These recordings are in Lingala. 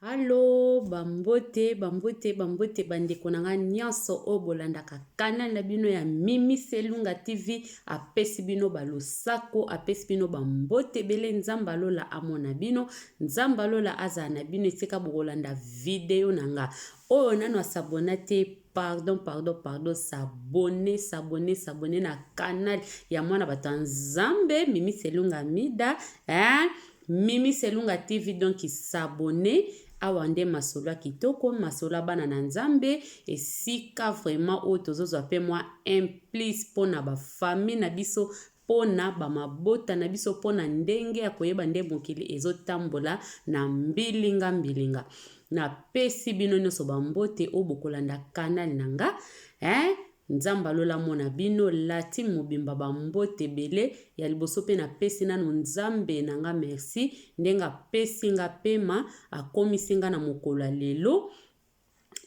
Hallo bambote bambote bambote bandeko na nga nyonso oyo bolandaka kanal na bino ya Mimi Selunga TV apesi bino balosako apesi bino bambote ebele. Nzambe alola amona bino, Nzambe alola azala na bino esika bokolanda video na nga. Oyo nano asabona te, pardon, pardon, pardon, s'abonner, s'abonner, s'abonner na canal ya mwana bato ya Nzambe Mimi Selunga Mida, hein? Mimi Selunga TV, donc s'abonner. Awa nde masolo ya kitoko, masolo ya bana na Nzambe, esika vraiment oyo tozozwa mpe mwa un plus mpona bafamille na biso, mpona bamabota na biso, mpona ndenge ya koyeba nde mokili ezotambola na mbilinga mbilinga. Napesi bino nyonso bambote oyo bokolanda kanal na nga, hein? Nzambe alola mona bino lati mobimba, bambote ebele. Ya liboso mpe napesi nano Nzambe na nga merci ndenge apesi nga pema, akomisi nga na mokolo ya lelo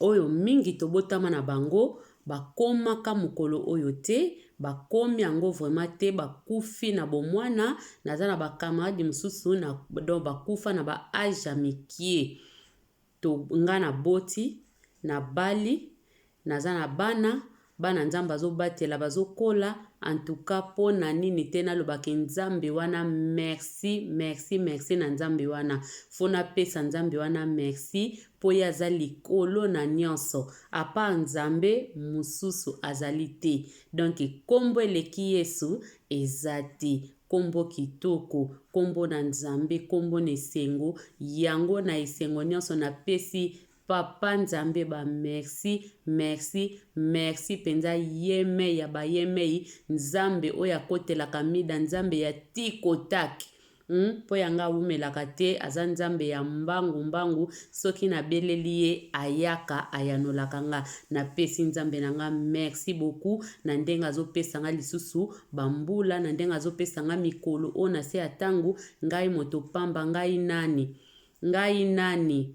oyo. Mingi tobotama na bango bakomaka mokolo oyo te, bakomi yango vraiment te, bakufi na bomwana. Naza na bacamarade mosusu na donc bakufa na ba âge ya mikie. To nga naboti, nabali, naza na bana, bana Nzambe azobatela, bazokola. Antuka mpo na nini te nalobaki Nzambe wana merci, merci, merci na Nzambe wana. Fo napesa Nzambe wana merci mpo ye aza likolo na nyonso. À part Nzambe, mosusu azali te. Donc nkombo eleki Yesu eza te. Nkombo kitoko, nkombo na Nzambe, nkombo na esengo yango. Na esengo nyonso napesi Papa Nzambe ba merci, merci, merci mpenza. Yemei ya bayemei, Nzambe oyo akotelaka Mida, Nzambe ya tikotak, Mpo yanga awumelaka te, aza Nzambe ya mbangu mbangu. Soki nabeleli ye, ayaka, ayanolaka nga. Napesi Nzambe na nga merci beaucoup na ndenge azopesa nga lisusu bambula, na ndenge azopesa nga mikolo oyo na se ya ntango. Ngai moto pamba, ngai nani, ngai nani?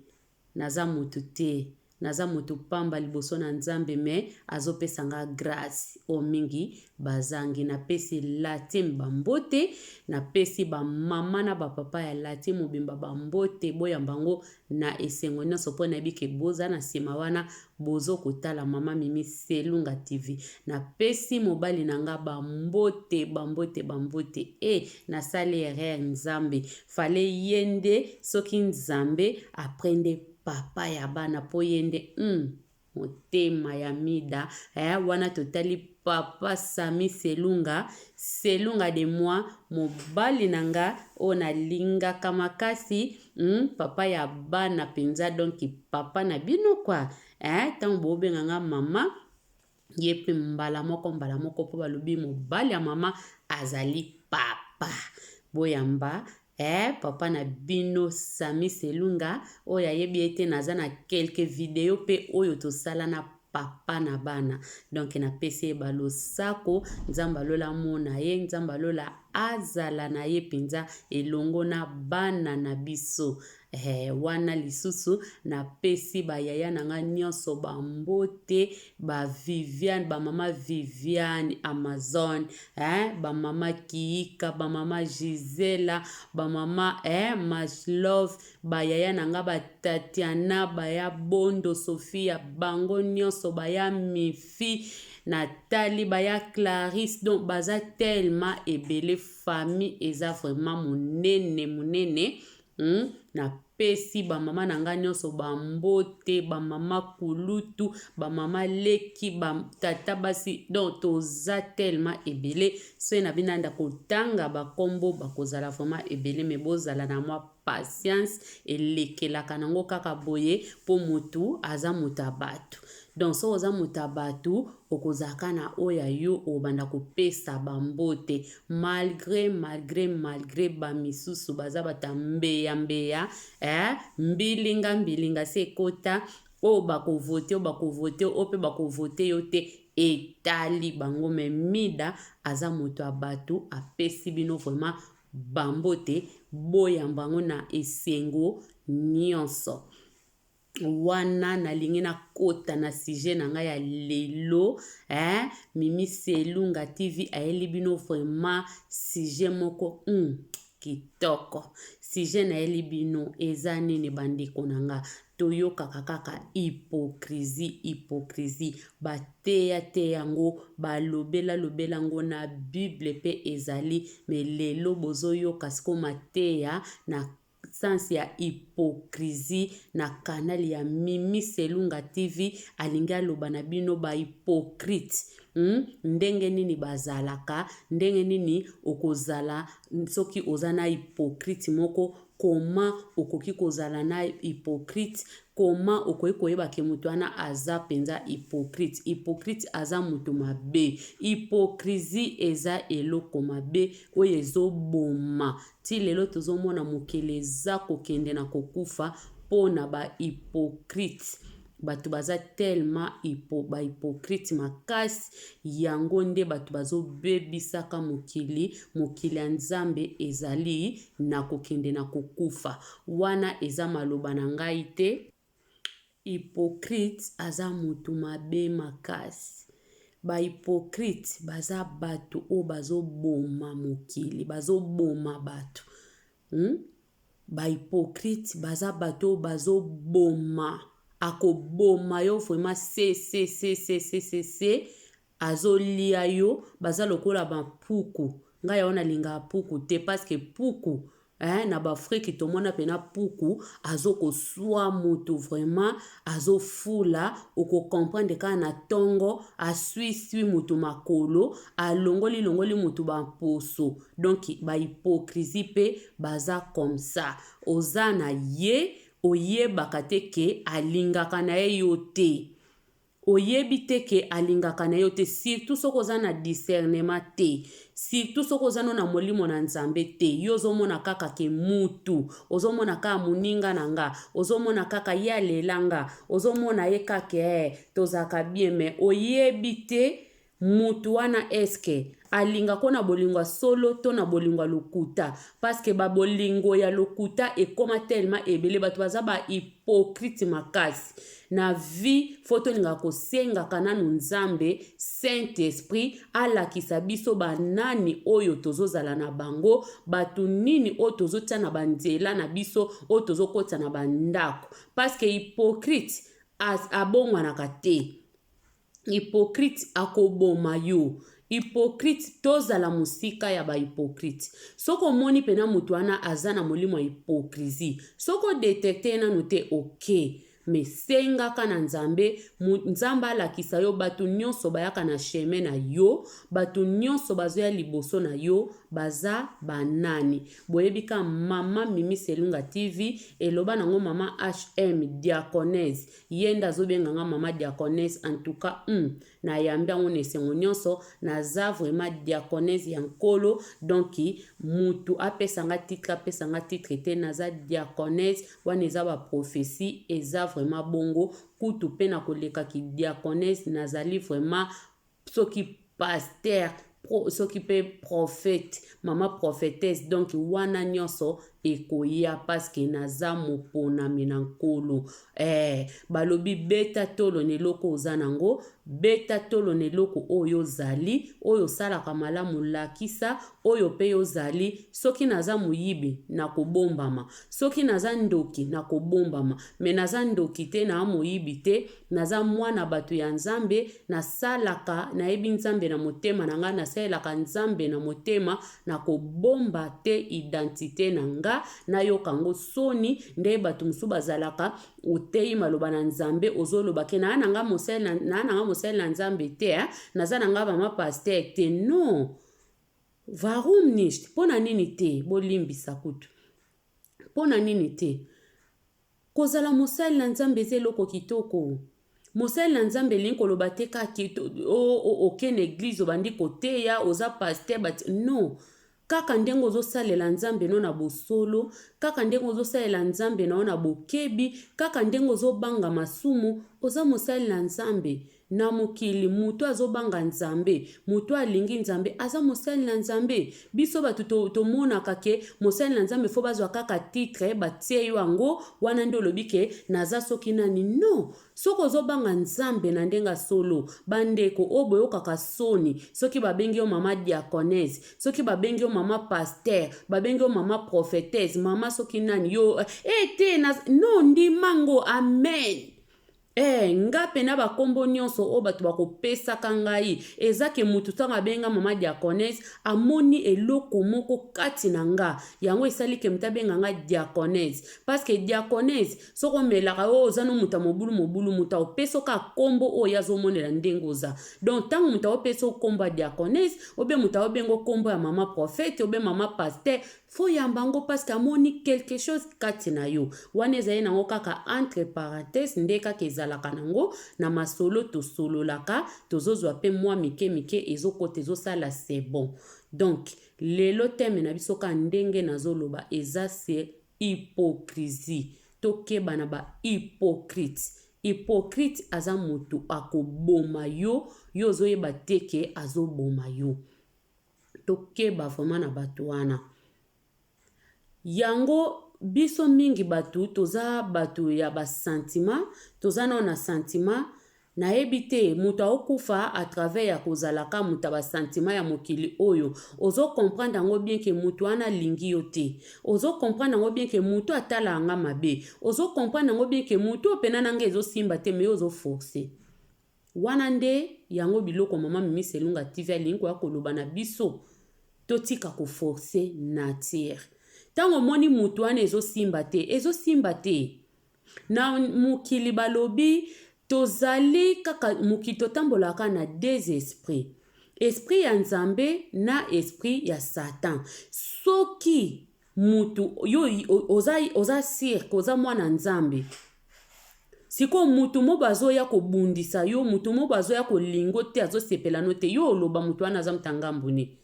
Naza motu te, naza motu pamba liboso na Nzambe, me azopesa nga grâce oyo mingi bazangi. Napesi latim bambote, napesi bamama na bapapa ya latim mobimba bambote. Boyamba yango na esengo nyonso mpo nayebi ke boza na nsima wana bozo kotala Mama Mimi Selunga TV. Napesi mobali na nga bambote, bambote, bambote. E nasali erreur, Nzambe fale ye nde soki Nzambe apres nde papa ya bana, mpo ye nde motema ya Mida, eh, wana totali papa Sami Selunga, Selunga de moi, mobali na nga oyo nalingaka makasi, papa ya bana mpenza, donc papa na bino kwa, eh, ntango bobenga nga mama, ye mpe mbala moko mbala moko, mpo balobi mobali ya mama azali papa. Boyamba, papa na bino Sami Selunga. Oyo ayebi ete naza na quelques video mpe oyo tosala na papa na bana, donc napesi ye balosako. Nzambe alola mona ye, Nzambe alola azala na ye mpenza elongo na bana na biso. Wana lisusu napesi bayaya na nga nyonso bambote, baviviane, bamama Viviane Amazon, bamama Kiika, bamama Gisela, bamama Mashlove, bayaya na nga batatiana, baya Bondo Sofia, bango nyonso, baya Mifi Natali, baya Clarisse, donc baza tellement ebele. Famille eza vraiment monene monene. Napesi bamama na ngai nyonso bambote, bamama kulutu, bamama leki, batata basi, donc toza tellement ebele. Soki na bino nanda kotanga bakombo, bakozala vraiment ebele, me bozala na mwa patience. Elekelaka nango kaka boye mpo motu aza moto ya bato. Donc soki oza moto ya bato, okozalaka na oyo ya yo obanda kopesa bambote malgré, malgré, malgré bamisusu baza bato ya mbeya mbeya, mbilinga mbilinga. Se ekota oyo bakovote, oyo bakovote, oyo mpe bakovote yo te, etali bango. Me Mida aza moto ya bato, apesi bino vraiment bambote, boyamba yango na esengo nyonso. Wana nalingi nakota na sujet na ngai ya lelo, Mimi Selunga TV ayeli bino vraiment sujet moko kitoko. Sujet nayeli bino eza nini bandeko na nga? Toyokaka kaka hypocrisie, hypocrisie. Bateya teya yango, balobela lobela yango na bible pe ezali, mais lelo bozoyoka sikoyo mateya na sens ya hypocrisie na canal ya Mimi Selunga TV alingi aloba na bino ba hypocrite Ndenge nini bazalaka, ndenge nini okozala soki oza na hypocrite moko, comment okoki kozala na hypocrite, comment okoki koyeba ke moto wana aza mpenza hypocrite. Hypocrite aza moto mabe. Hypocrisie eza eloko mabe oyo ezoboma. Ti lelo tozomona mokili eza kokende na kokufa mpo na ba hypocrite. Bato baza tellement ba hypocrite makasi, yango nde bato bazobebisaka mokili. Mokili ya Nzambe ezali na kokende na kokufa. Wana eza maloba na ngai te. Hypocrite aza mutu mabe makasi. Ba hypocrite baza bato oyo bazoboma mokili, bazoboma bato. Ba hypocrite baza bato oyo bazoboma, akoboma yo vraiment se se se se se se se azolia yo, baza lokola ba mpuku. Ngai yango nalingaka puku te parce que puku na ba Afrique tomona pena puku azokoswa mutu vraiment azofula, oko comprendre kaka na tongo aswiswi mutu makolo, alongoli longoli mutu ba mposo. Donc ba hypocrisie pe baza comme ça, oza na ye oyebaka te ke alingaka na ye yo te. Oyebi te ke alingaka na yo te, surtout soki oza na discernement te, surtout soki oza no na molimo na Nzambe te. Yo ozomona kaka ke mutu, ozomona kaka moninga na nga, ozomona kaka ye alela nga, ozomona ye kaka tozalaka bien, mais oyebi te mutu wana est-ce que alingako na bolingo ya solo to na bolingo ya lokuta. Parce que ba bolingo ya lokuta ekoma tellement ebele, bato baza ba hypocrite makasi na vie. Faut tolingaka kosengaka nanu Nzambe Saint Esprit alakisa biso banani oyo tozozala na bango, bato nini oyo tozotia na banzela na biso, oyo tozokotisa na bandako. Parce que hypocrite abongwanaka te. Hypocrite akoboma yo. Hypocrite, tozala mosika ya ba hypocrite. Soki omoni pena moto wana aza na molimo ya hypocrisie, soki odetecte ye nanu te, ok, mais sengaka na Nzambe, Nzambe alakisa yo bato nyonso bayaka na chemin na yo, bato nyonso bazoya liboso na yo baza banani. Boyebi ka mama Mimi Selunga TV eloba nango mama HM diaconese, ye nde azobenga nga mama diaconese. En tout cas, nayambi yango na esengo nyonso. Naza vraiment diaconese ya Nkolo. Donc mutu apesa nga titre, apesa nga titre te, naza diaconese. Wana eza ba prophetie, eza vraiment bongo. Kutu pe na koleka ki diaconese, nazali vraiment soki pasteur pro, soki pe prophète, mama prophétesse. Donc wana nyonso ekoya parce que naza moponami na Nkolo. Balobi beta tolo na eloko oza nango, beta tolo na eloko oyo ozali, oyo osalaka malamu lakisa, oyo pe ozali. Soki naza moyibi nakobombama, soki naza ndoki nakobombama, mais naza ndoki te, na moyibi te, naza mwana bato ya Nzambe, nasalaka, nayebi Nzambe na motema na nga, nasalelaka Nzambe na motema, nakobomba te identité na nga, nayoka yango soni nde bato mosusu bazalaka. Oteyi maloba na Nzambe, ozoloba ke naa na nga mosali na, naa na nga mosali na Nzambe te, hein? Naza na nga mama pasteur te. Non, warum nicht? Mpo na nini te? Bolimbisa kutu, mpo na nini te? Kozala mosali na Nzambe eza eloko kitoko. Mosali na Nzambe elingi koloba te kaka oke na eglise obandi koteya oza pasteur bati non. Kaka ndenge ozosalela Nzambe no na bosolo, kaka ndenge ozosalela Nzambe na yo na bokebi, kaka ndenge ozobanga masumu, oza mosali na Nzambe. Na mokili mutu azobanga Nzambe, mutu alingi Nzambe aza mosali na Nzambe. Biso batu to, tomonaka ke mosali na Nzambe fo bazwa kaka titre batie yo yango wana nde olobi ke naza soki nani. Non, soki ozobanga Nzambe na ndenge ya solo, bandeko oyo boyokaka soni soki babengi yo mama diaconesse, soki babengi yo mama pasteur, babengi yo mama prophetesse, mama soki nani yo eh te na, non ndima ngo amen. Eh nga pena ba kombo nionso oyo batu bakopesaka ngai eza ke mutu tango abengi nga mama diaconesse amoni eloko moko kati na nga yango esali ke mutu abenga nga diaconesse parce que diaconesse soki omelaka oyo oza no mutu ya mobulu mobulu mutu akopesa yo kaka kombo oyo ye azomonela ndenge oza donc tango mutu akopesa yo kombo ya diaconesse obe mutu akobenga yo kombo ya mama prophète obe mama pasteur Faut yamba yango parce que amoni quelque chose kati na yo. Wana ezali nango kaka entre parenthèses nde kaka ezalaka nango na masolo tosololaka tozozwa pe mwa mike mike ezokota ezosala c'est bon. Donc lelo thème na biso kaka ndenge nazoloba eza sur hypocrisie. Tokeba na ba hypocrites. Hypocrite aza mutu akoboma yo, yo ozoyeba te ke azoboma yo. Tokeba vraiment na batu wana. Yango biso mingi batu toza batu ya ba sentiment, toza nao na sentiment, nayebi te mutu akokufa à travers ya kozala ka mutu ya ba sentiment ya mokili oyo. Ozo comprendre yango bien ke mutu wana alingi yo te. Ozo comprendre yango bien ke mutu atalaka nga mabe. Ozo comprendre yango bien ke mutu oyo pena na nga ezo simba te mais yo ozo forcer. Wana nde yango biloko maman Mimi Selunga TV alingi koya koloba na biso totika ko forcer nature. Tango omoni mutu wana ezo simba te, ezo simba te. Na mokili balobi tozali kaka mokili totambolaka na deux esprits. Esprit ya Nzambe na esprit ya Satan. Soki mutu yo oza oza sur que oza mwana nzambe sikoyo mutu mobo azoya kobundisa yo mutu mobo azoya kolingo te azosepela no te yo oloba mutu wana aza mutu ya ngambo nini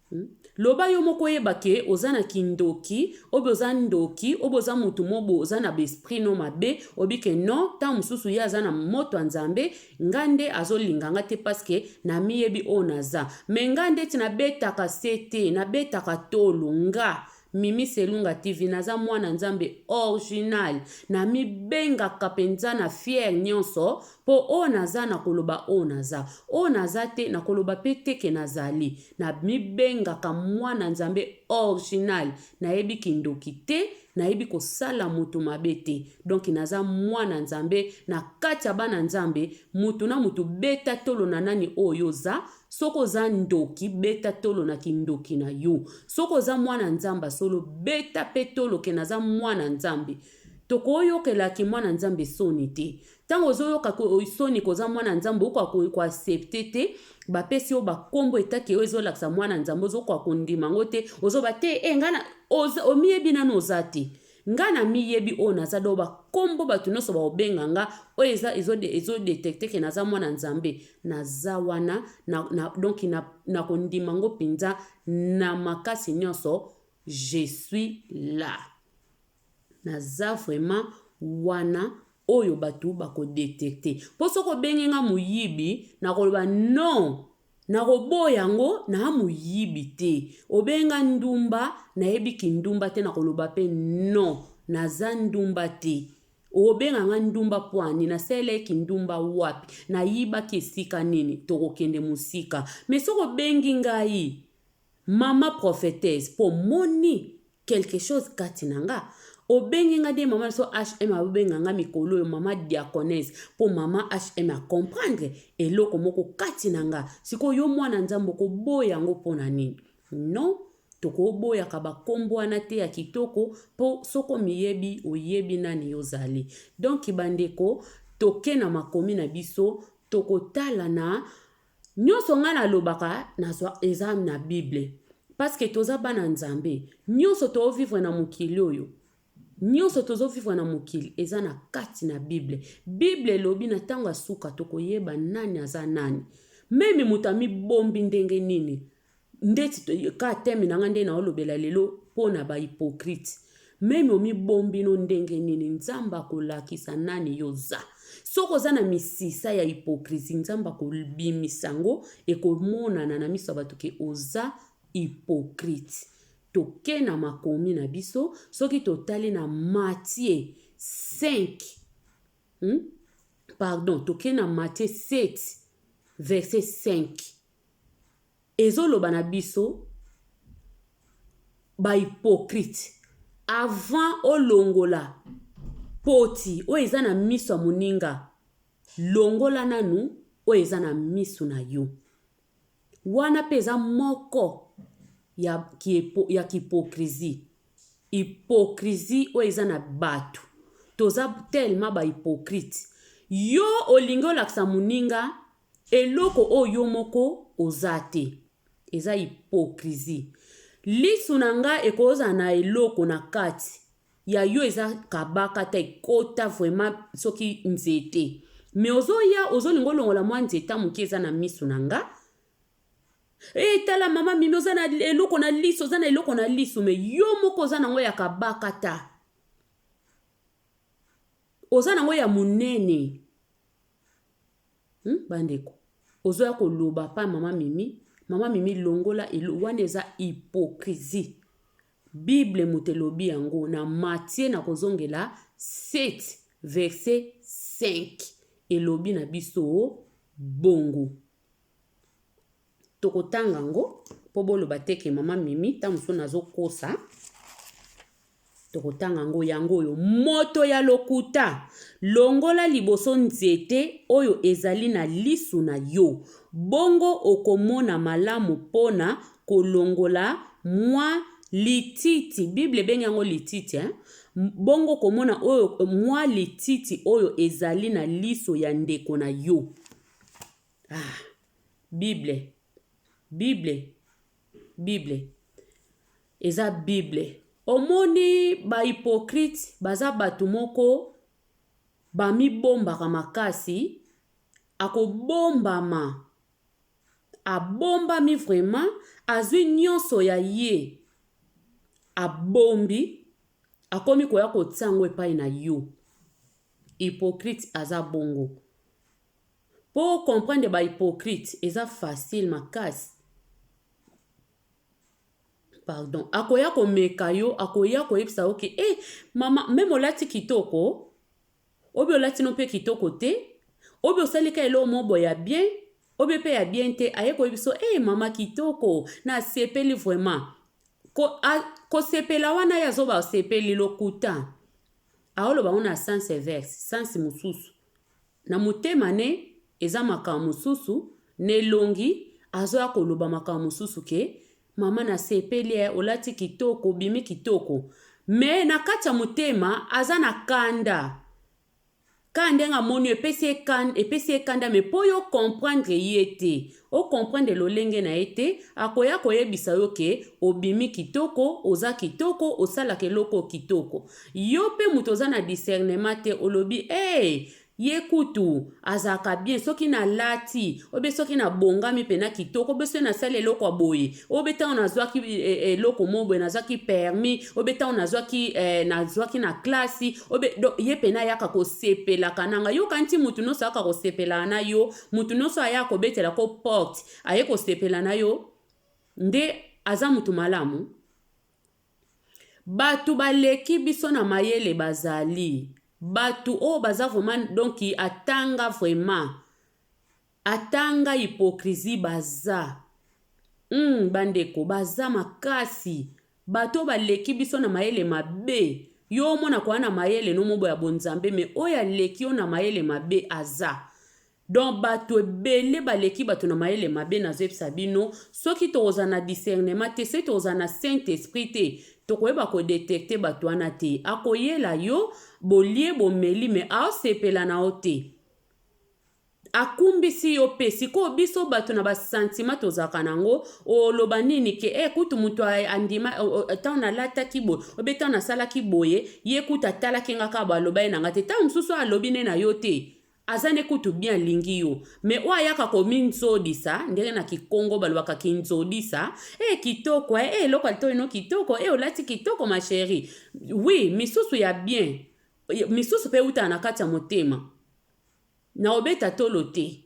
hmm? loba yo moko oyeba ke oza na kindoki obe oza ndoki obe oza mutu mobo oza na baesprit no mabe obi ke non ntango mosusu ye aza na moto ya nzambe Nga nde azo linga nga te parce que na miyebi oyo naza. Mais nga ndeti na betaka se te, na betaka tolo nga Mimi Selunga TV naza mwana Nzambe original. Na mibengaka penza na fière nionso po oyo naza na koloba oyo naza. Oyo naza te na koloba pe te ke nazali. Na mibengaka mwana Nzambe original. Nayebi kindoki te, nayebi kosala mutu mabe te. Donc naza mwana Nzambe na kati ya bana Nzambe, mutu na mutu beta tolo na nani oyo oza, soki oza ndoki beta tolo na kindoki na yo. Soki oza mwana Nzambe ya solo beta pe tolo ke naza mwana Nzambe. Tokoyokela ki mwana Nzambe soni te. Tango ozoyoka soni koza mwana Nzambe okoka ko accepter te, bapesi yo ba kombo etake oyo ezolakisa mwana Nzambe ozokoka kondima yango te, ozoba te eh nga na omiyebi nanu oza te. Nga na miyebi oyo naza donc ba kombo batu nionso bakobenga nga oyo eza ezo ezo detecte ke naza mwana Nzambe naza wana na, na donc na nakondima ngo penza na makasi nionso je suis là. Naza vraiment wana oyo batu bako detecte po soki obengi nga moyibi nakoloba non nakoboya yango naa moyibi te obengi nga ndumba nayebi kindumba te nakoloba pe non naza ndumba te okobenga nga ndumba pwani nasalelaki kindumba wapi nayibaki esika nini tokokende mosika mais soki obengi ngai mama prophetesse po omoni quelque chose kati na nga obengi nga nde mama na biso hm abenga nga mikolo oyo mama diaconesse mpo mama hm acomprendre eloko moko kati na nga sikoyo yo mwana nzambe okoboya yango mpo na nini non tokoboyaka bakombo wana te ya kitoko mpo soki omiyebi oyebi nani yo ozali donk bandeko toke na makomi na biso tokotala na Nionso nga nalobaka nazwa eza na bible parce que toza bana nzambe nionso to vivre na mokili oyo nionso tozo vivre na mokili eza na kati na bible bible elobi na tango ya suka tokoyeba nani aza nani meme moto amibombi ndenge nini ndeti ka teme na nga nde naolobela lelo mpo na ba hypocrite meme omibombi no ndenge nini nzambe akolakisa nani yo oza. Soki oza na misisa ya hypocrisie, Nzambe akobimisa yango, ekomonana na miso ya bato ke oza hypocrite. Toke na makomi na biso, soki totali na Matthieu 5, Pardon, toke na Matthieu 7 verset 5. Ezoloba na biso ba hypocrite, avant olongola poti oyo eza na miso ya moninga, longola nanu oyo eza na miso na yo. Wana pe eza moko ya hypocrisie. Hypocrisie oyo eza na batu. Toza tellement ba hypocrite. Yo olingi olakisa moninga eloko oyo yo moko oza te. Eza hypocrisie. Lisu na nga ekozala na eloko na kati ya yo eza kabaka ta ekota vraiment soki nzete. Mais ozoya ozolinga olongola mwa nzete moke eza na misu na nga. Hey, tala mama Mimi oza na eloko na lisu, oza na eloko na lisu, mais yo moko oza nango ya kabaka ta. Oza nango ya monene. Bandeko, ozoya koloba pa mama Mimi, mama Mimi longola elo wana eza hypocrisie. Bible moto elobi yango na Matthieu na kozongela 7 verset 5 elobi na biso bongo. Tokotanga yango mpo boloba te ke mama Mimi ntango mosusu nazokosa. Tokotanga yango yango oyo moto ya lokuta, longola liboso nzete oyo ezali na lisu na yo, bongo okomona malamu mpo na kolongola mwa lititi. Bible ebengi yango lititi, hein? Bongo okomona oyo mwa lititi oyo ezali na liso ya ndeko na yo. Ah, Bible, Bible, Bible. Eza Bible. Omoni ba hypocrite baza bato moko bamibombaka makasi, akobombama, abombami vraiment, azwi nyonso ya ye, abombi, akomi koya kotia yango epai na yo. Hypocrite aza bongo. Po comprendre ba hypocrite eza facile makasi. Pardon, akoya komeka yo, akoya koyebisa yo ke eh mama, meme olati kitoko, obi olati no mpe kitoko te, obi osali ka eloko moko boye ya bien, obi mpe ya bien te, aye koyebisa yo eh mama kitoko, nasepeli vraiment. Ko, a, kosepela wana ye azoba osepeli lokuta. Aoloba ngo na sens inverse, sens mosusu. Na motema ne eza makambo mosusu, na elongi azoya koloba makambo mosusu ke mama nasepeli eh, olati kitoko, obimi kitoko. Mais na kati ya motema aza na kanda. Kaka ndenge amoni yo epesi ye kanda, epesi ye kanda mais po yo comprendre ye te, o comprendre lolenge na ye te, akoya koyebisa yo ke obimi kitoko, oza kitoko, osalaka eloko kitoko. Yo pe mutu oza na discernement te olobi eh ye kutu azalaka bien soki na lati obe soki na bongami pena kitoko obe soki nasali eloko ya boye obe ntango nazwaki eloko moko boye nazwaki permis obe ntango nazwaki nazwaki na klasi obe donc ye pena ayaka kosepelaka na nga. Yo okanisi mutu nyonso ayaka kosepelaka na yo, mutu nyonso ayaka kobetela ko porte aye kosepela na yo nde aza mutu malamu? Batu baleki biso na mayele bazali batu oyo baza vraiment donc atanga vraiment atanga hypocrisie baza bandeko baza makasi bato oyo baleki biso na mayele mabe yo omona koya na mayele no mobo ya bonzambe mais oyo aleki yo na mayele mabe aza. Donc batu ebele baleki batu na mayele mabe nazoyebisa bino soki tokozala na discernement te soki tokozala na saint esprit te tokoyeba ko detecter batu wana te akoyela yo bolie bomeli mais aosepela na yo te akumbisi yo pe sikoyo biso batu na ba sentiment tozalaka na yango oloba nini ke eh kutu mutu andima tango nalataki boye obe tango nasalaki boye ye kutu atalaki nga kaka boye aloba ye na nga te tango mosusu alobi ne na yo te Aza nde kutu bien alingi yo mais oyo ayaka kominzodisa ndenge na kikongo balobaka kinzodisa eh kitoko eh eloko ya litoyi no kitoko eh olati kitoko ma cherie oui misusu ya bien misusu pe ewutaka na kati ya motema. Nakobeta tolo te.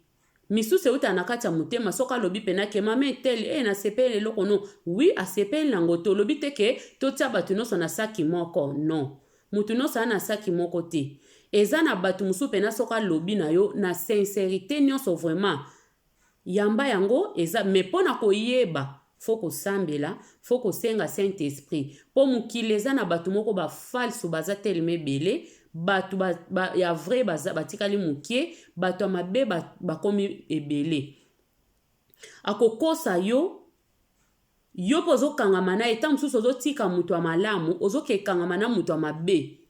Misusu eutaka na kati ya motema soki alobi pena ke mama etel eh nasepeli na eloko no oui asepeli nango tolobi te ke totia batu nionso na saki moko non mutu nionso aza na saki moko te eza na batu mosusu pena soki alobi na yo na sincerite nionso vraiment Yamba yango eza mais pona koyeba faut kosambela faut kosenga saint esprit po mokili eza na batu moko ba falso baza telema ebele batu ba, ba, ya vrai baza batikali mukie batu ya mabe bakomi ebele akokosa yo yo mpe ozokangama na ye ntango mosusu ozotika moto ya malamu ozokekangama na moto ya mabe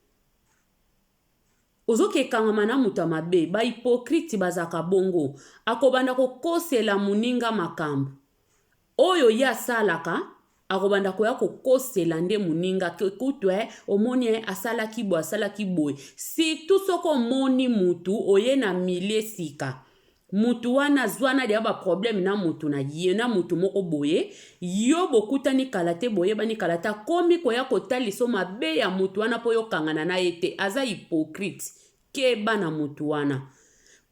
Ozo ke kangama na moto ya mabe. Ba hypocrite bazalaka bongo. Akobanda kokosela muninga makambo. Oyo ye asalaka, akobanda koya kokosela nde muninga que kutu eh, omoni eh, asalaki boye, asalaki boye. Surtout soki omoni mutu oye na milieu sika. Mutu wana azua na deja ba problème na mutu na ye na mutu moko boye yo bokutani kala te boyebani kala te akomi koya kotaliso mabe ya mutu wana po yo kangana na ye te aza hypocrite keba na mutu wana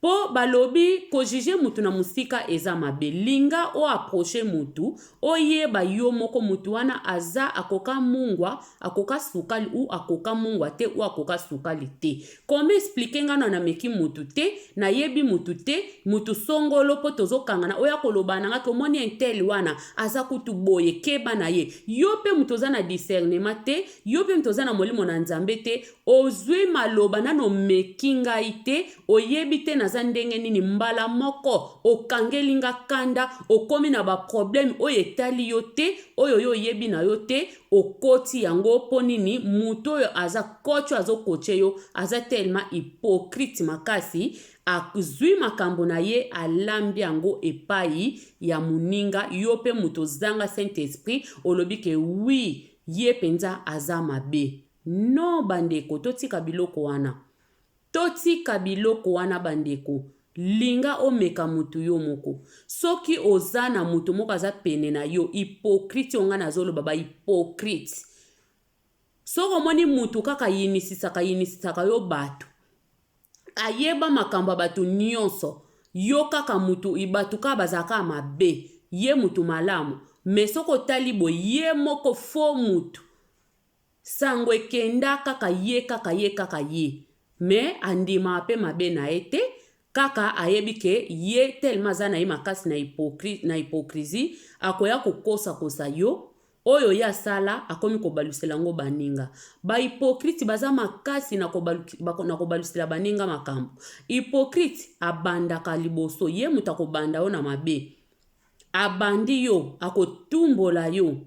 po balobi ko juge mutu na musika eza mabe linga o approche mutu oyeba yo moko mutu wana aza akoka mungwa akoka sukali ou akoka mungwa te ou akoka sukali te Comment expliquer nga na nameki mutu te, nayebi mutu te, mutu songolo po tozokangana oya koloba na nga ke omoni intel wana aza kutu boye keba na ye. Yo pe mutu oza na discernement te, yo pe mutu oza na molimo na Nzambe te, ozui maloba nanu omeki ngai te, oyebi te naza ndenge nini mbala moko okangeli nga kanda, okomi na ba problème oyo etali yo te, oyo yo oyebi na yo te, okoti yango po nini mutu oyo aza coach oyo azo coache yo aza tellement hypocrite makasi azui makambo na ye alambi yango epayi ya muninga yo pe mutu ozanga saint esprit olobi ke oui ye penza aza mabe non bandeko totika biloko wana Totika biloko wana ba ndeko, linga omeka mutu yo moko. Soki oza na mutu moko aza pene na yo hypocrite oyo nga nazo loba ba hypocrite. Soki omoni mutu kaka ayinisisaka yinisisaka yo batu, ayeba makambo ya batu nionso, yo kaka mutu batu kaka bazalaka kaka mabe, ye mutu malamu mais soki otali boye ye moko faux mutu. Sango ekenda kaka ye kaka ye kaka ye mais andimaka pe mabe na ye te kaka ayebi ke ye tellement aza na ye makasi na na hypocrisie akoya kokosa kosa yo oyo ye asala akomi kobalusela yango baninga ba hypocrite baza makasi na kobalusela baninga makambo hypocrite abandaka liboso ye moto akobanda yo na mabe Abandi yo akotumbola yo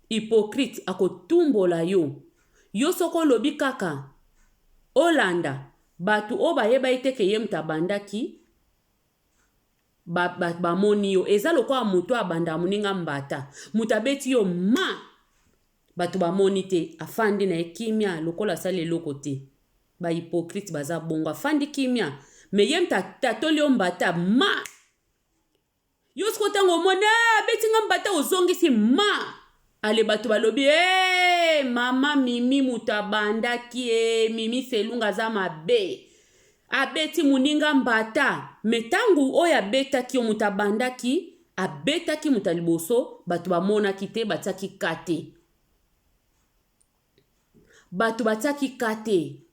hypocrite akotumbola yo yo soki olobi kaka olanda batu oyo bayebaki te ke ye mutu abandaki ba, ba, bamoni yo eza lokola mutu abandaka moninga mbata mutu abeti yo ma bato bamoni te afandi na ye kimia lokola asali eloko te ba hypocrite baza bongo afandi kimia me ye mutu atatoli yo mbata ma Yo siko tango omoni eh, abeti nga mbata ozongisi ma ale bato balobi eh, mama mimi moto abandaki eh, mimi selunga aza mabe abeti moninga mbata me ntango oyo abetaki yo moto abandaki abetaki moto ya liboso bato bamonaki te batiaki ka te bato batiaki ka te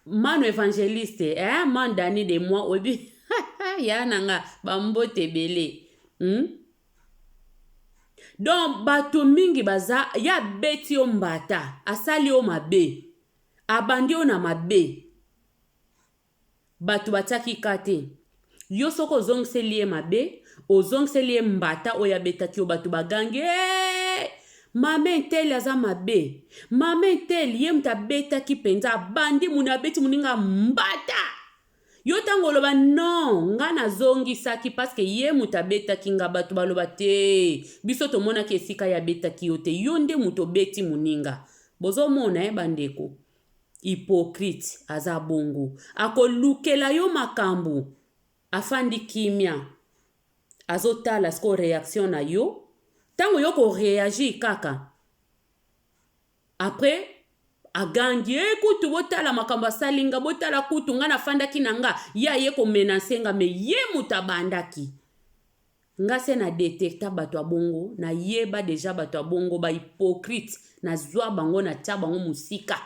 Manu evangeliste eh man Dani de moi oyebi ya na nga ba mbote ebele hmm? Donc bato mingi baza ye abeti yo mbata asali yo mabe abandi yo na mabe Batu batiaki cas te. Yo soki ozongiseli ye mabe, ozongiseli ye mbata oyo abetaki yo, batu bagangi eeee mama intel aza mabe, mama intel ye mutu abetaki penza abandi muni abeti muninga mbata. Yo tango oloba non nga nazongisaki parce que ye mutu abetaki nga, batu baloba te biso tomonaki esika ye abetaki yo te, yo nde mutu obeti muninga. Bozomona eh ba ndeko. Hypocrite aza bongo akolukela yo makambu afandi kimia azotala sikoyo reaction na yo tango yo ko reagir kaka après Agangi e kutu botala makambo asali nga, botala kutu nga nafandaki na nga, ye aye komenase nga, me ye moto abandaki. Nga se na detecta bato ya bongo, nayeba deja bato ya bongo, ba hypocrite, nazwa bango natia bango mosika.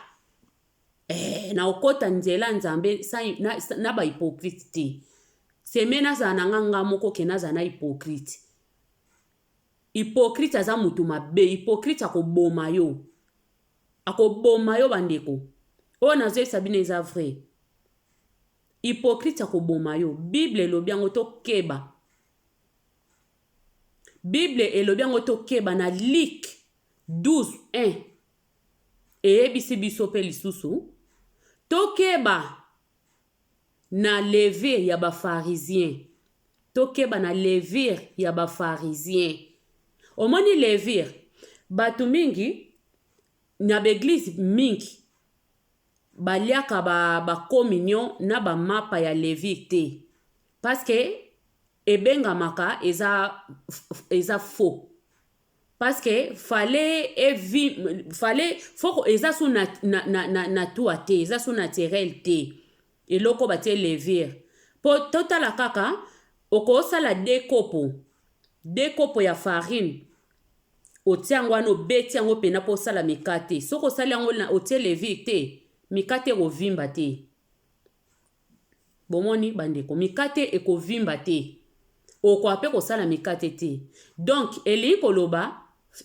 Eh, nakokota nzela Nzambe na, na ba hypocrite te. Seme nazala na nga nga moko ke nazala na hypocrite. Hypocrite aza mutu mabe, hypocrite akoboma yo. Akoboma yo bandeko. Oyo nazoyebisa bino eza vrai. Hypocrite akoboma yo. Bible elobi yango tokeba. Bible elobi yango tokeba na Luc 12 1 eyebisi biso mpe lisusu tokeba na levure ya ba pharisiens. Tokeba na levure ya ba pharisiens. Omoni levure, bato mingi na ba eglise mingi baliaka ba, ba communion na ba mapa ya levure te parce que ebengamaka eza, eza faux. Parce que fallait evi fallait faut eza su na na na na, na tua te eza su naturel te eloko batie levure po totala kaka okosala de kopo de kopo ya farine otie yango wana obeti yango mpena mpo osala mikate soki osali yango otie levure te mikate ekovimba te Bomoni bandeko, mikate ekovimba te. Okoka pe kosala mikate te. Donc elingi koloba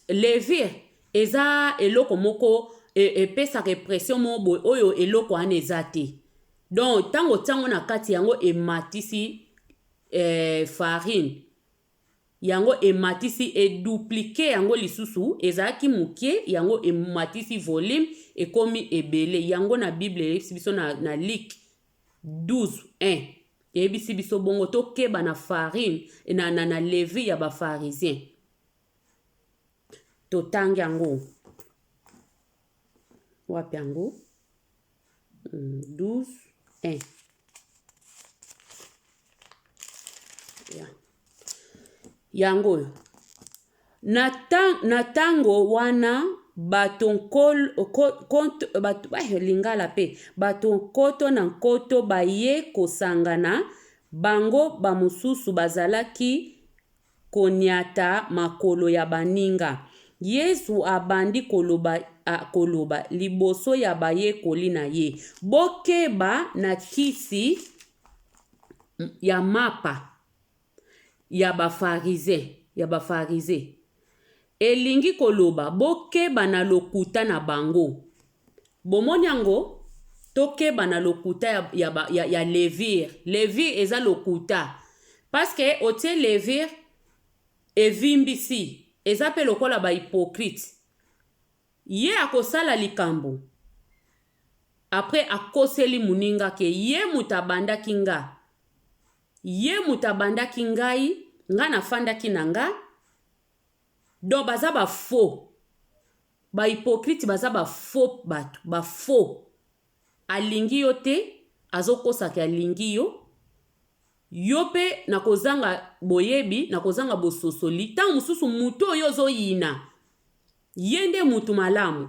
levure eza eloko moko epesaka impression moko boye oyo eloko wana eza te. Donc tango otie yango na kati yango ematisi eh, farine Yango ematisi e duplique yango lisusu ezalaki mukie yango ematisi volume ekomi ebele yango na bible eyebisi biso na, na Luc 12 1 eyebisi biso bongo tokeba na farine na, na, na levure ya ba pharisien totangi yango wapi yango 12 1 yeah. Yango oyo na ntango wana bato nkol, konto, bato, eh, lingala mpe bato nkoto na nkoto baye kosangana bango bamosusu bazalaki konyata makolo ya baninga. Yesu abandi koloba, a, koloba liboso ya bayekoli na ye, Bokeba na kisi ya mapa ya Bafarize, ya Bafarize. Elingi koloba, bokeba na lokuta na bango. Bomoni yango? Tokeba na lokuta ya, ya, ya, ya levure. Levure eza lokuta. Parce que otie levure evimbisi. Eza pe lokola ba hypocrite. Ye akosala likambo après akoseli muninga ke ye mutu abandaki nga. Ye mutu abandaki ngai, nga nafandaki na nga. Donc baza ba faux. Ba hypocrite baza ba faux batu ba faux alingi yo te azokosa ke alingi yo yo pe na kozanga boyebi na kozanga bososoli tango mosusu mutu oyo ozoyina ye nde mutu malamu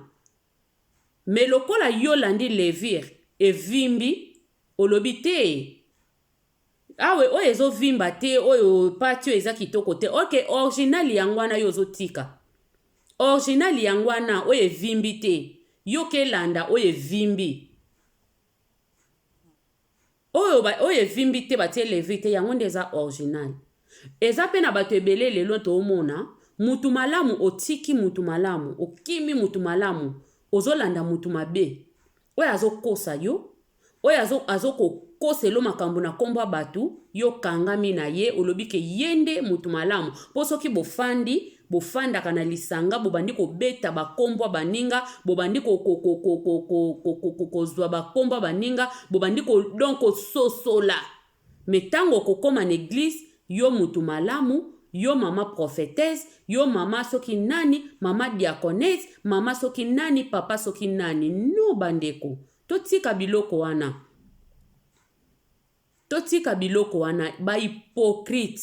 mais lokola yo olandi levure evimbi olobi te Awe oyo ezo vimba te oyo pati oyo eza kitoko te ok original yango wana yo ozo tika original yango wana oyo evimbi te yo ke landa oyo evimbi oyo ba, oyo evimbi te batie levure te yango nde eza original eza pe na bato ebele lelo toomona mutu malamu otiki mutu malamu okimi mutu malamu ozolanda mutu mabe oyo azokosa yo Oyo azo azo kokoselo makambo na kombo ya batu yo okangami na ye olobi ke ye nde mutu malamu po soki bofandi bofandaka na lisanga bobandi kobeta ba kombo ya baninga bobandi ko ko ko ko ko ko ko ko kozua ba kombo ya baninga bobandi ko donc kososola mais tango okokoma na eglise yo mutu malamu yo mama prophetesse yo mama soki nani mama diaconesse mama soki nani papa soki nani non bandeko Totika biloko wana. Totika biloko wana ba hypocrite.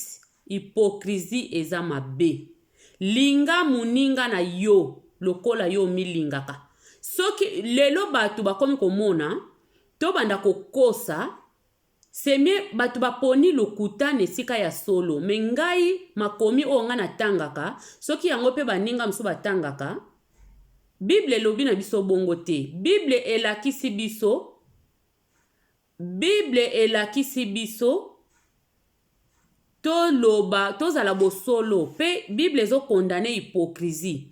Hypocrisie eza mabe. Linga muninga na yo lokola yo omilingaka. Soki lelo bato bakomi komona tobanda kokosa, c'est mieux bato baponi lokuta na esika ya solo. Mais ngai makomi oyo ngai natangaka, soki yango mpe baninga mosusu batangaka, Bible elobi na biso bongo te. Bible elakisi biso, Bible elakisi biso toloba, tozala bosolo, mpe Bible ezo condamner hypocrisie.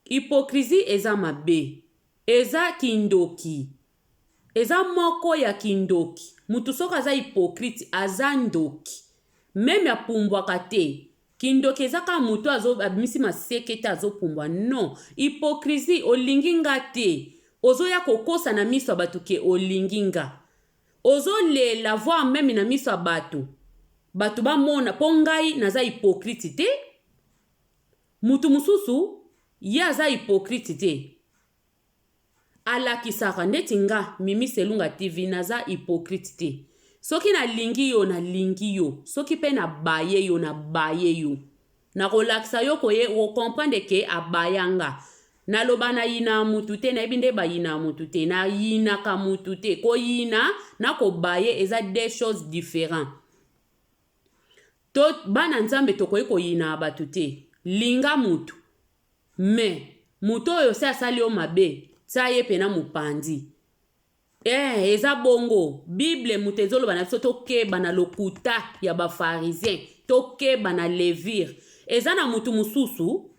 Hypocrisie eza mabe, eza kindoki, eza moko ya kindoki. Mutu soki aza hypocrite aza ndoki, meme apumbwaka te. Kindoki eza kaka mutu azo abimisi maseke te azopumbwa, non. Hypocrisie, olingi nga te, ozoya kokosa na miso ya bato ke olingi nga, ozolela voir meme na miso ya bato, bato bamona po ngai naza hypocrite te. Mutu mosusu ye aza hypocrite te, alakisaka ndeti nga Mimi Selunga TV naza hypocrite te. Soki nalingi yo nalingi yo, soki pe na baye yo na baye yo, nakolakisa yo koye o comprendre ke abaya nga. Naloba na yina mutu te, nayebi nde ba yina mutu te, na yinaka mutu te. Koyina na kobaye eza deux choses differents. To bana Nzambe tokoki koyina bato te. Linga mutu mais mutu oyo se asali yo mabe tia ye pena mopanzi. Eh eza bongo bible mutu ezoloba na biso tokeba na lokuta ya ba pharisien, tokeba na levure. Eza na mutu mosusu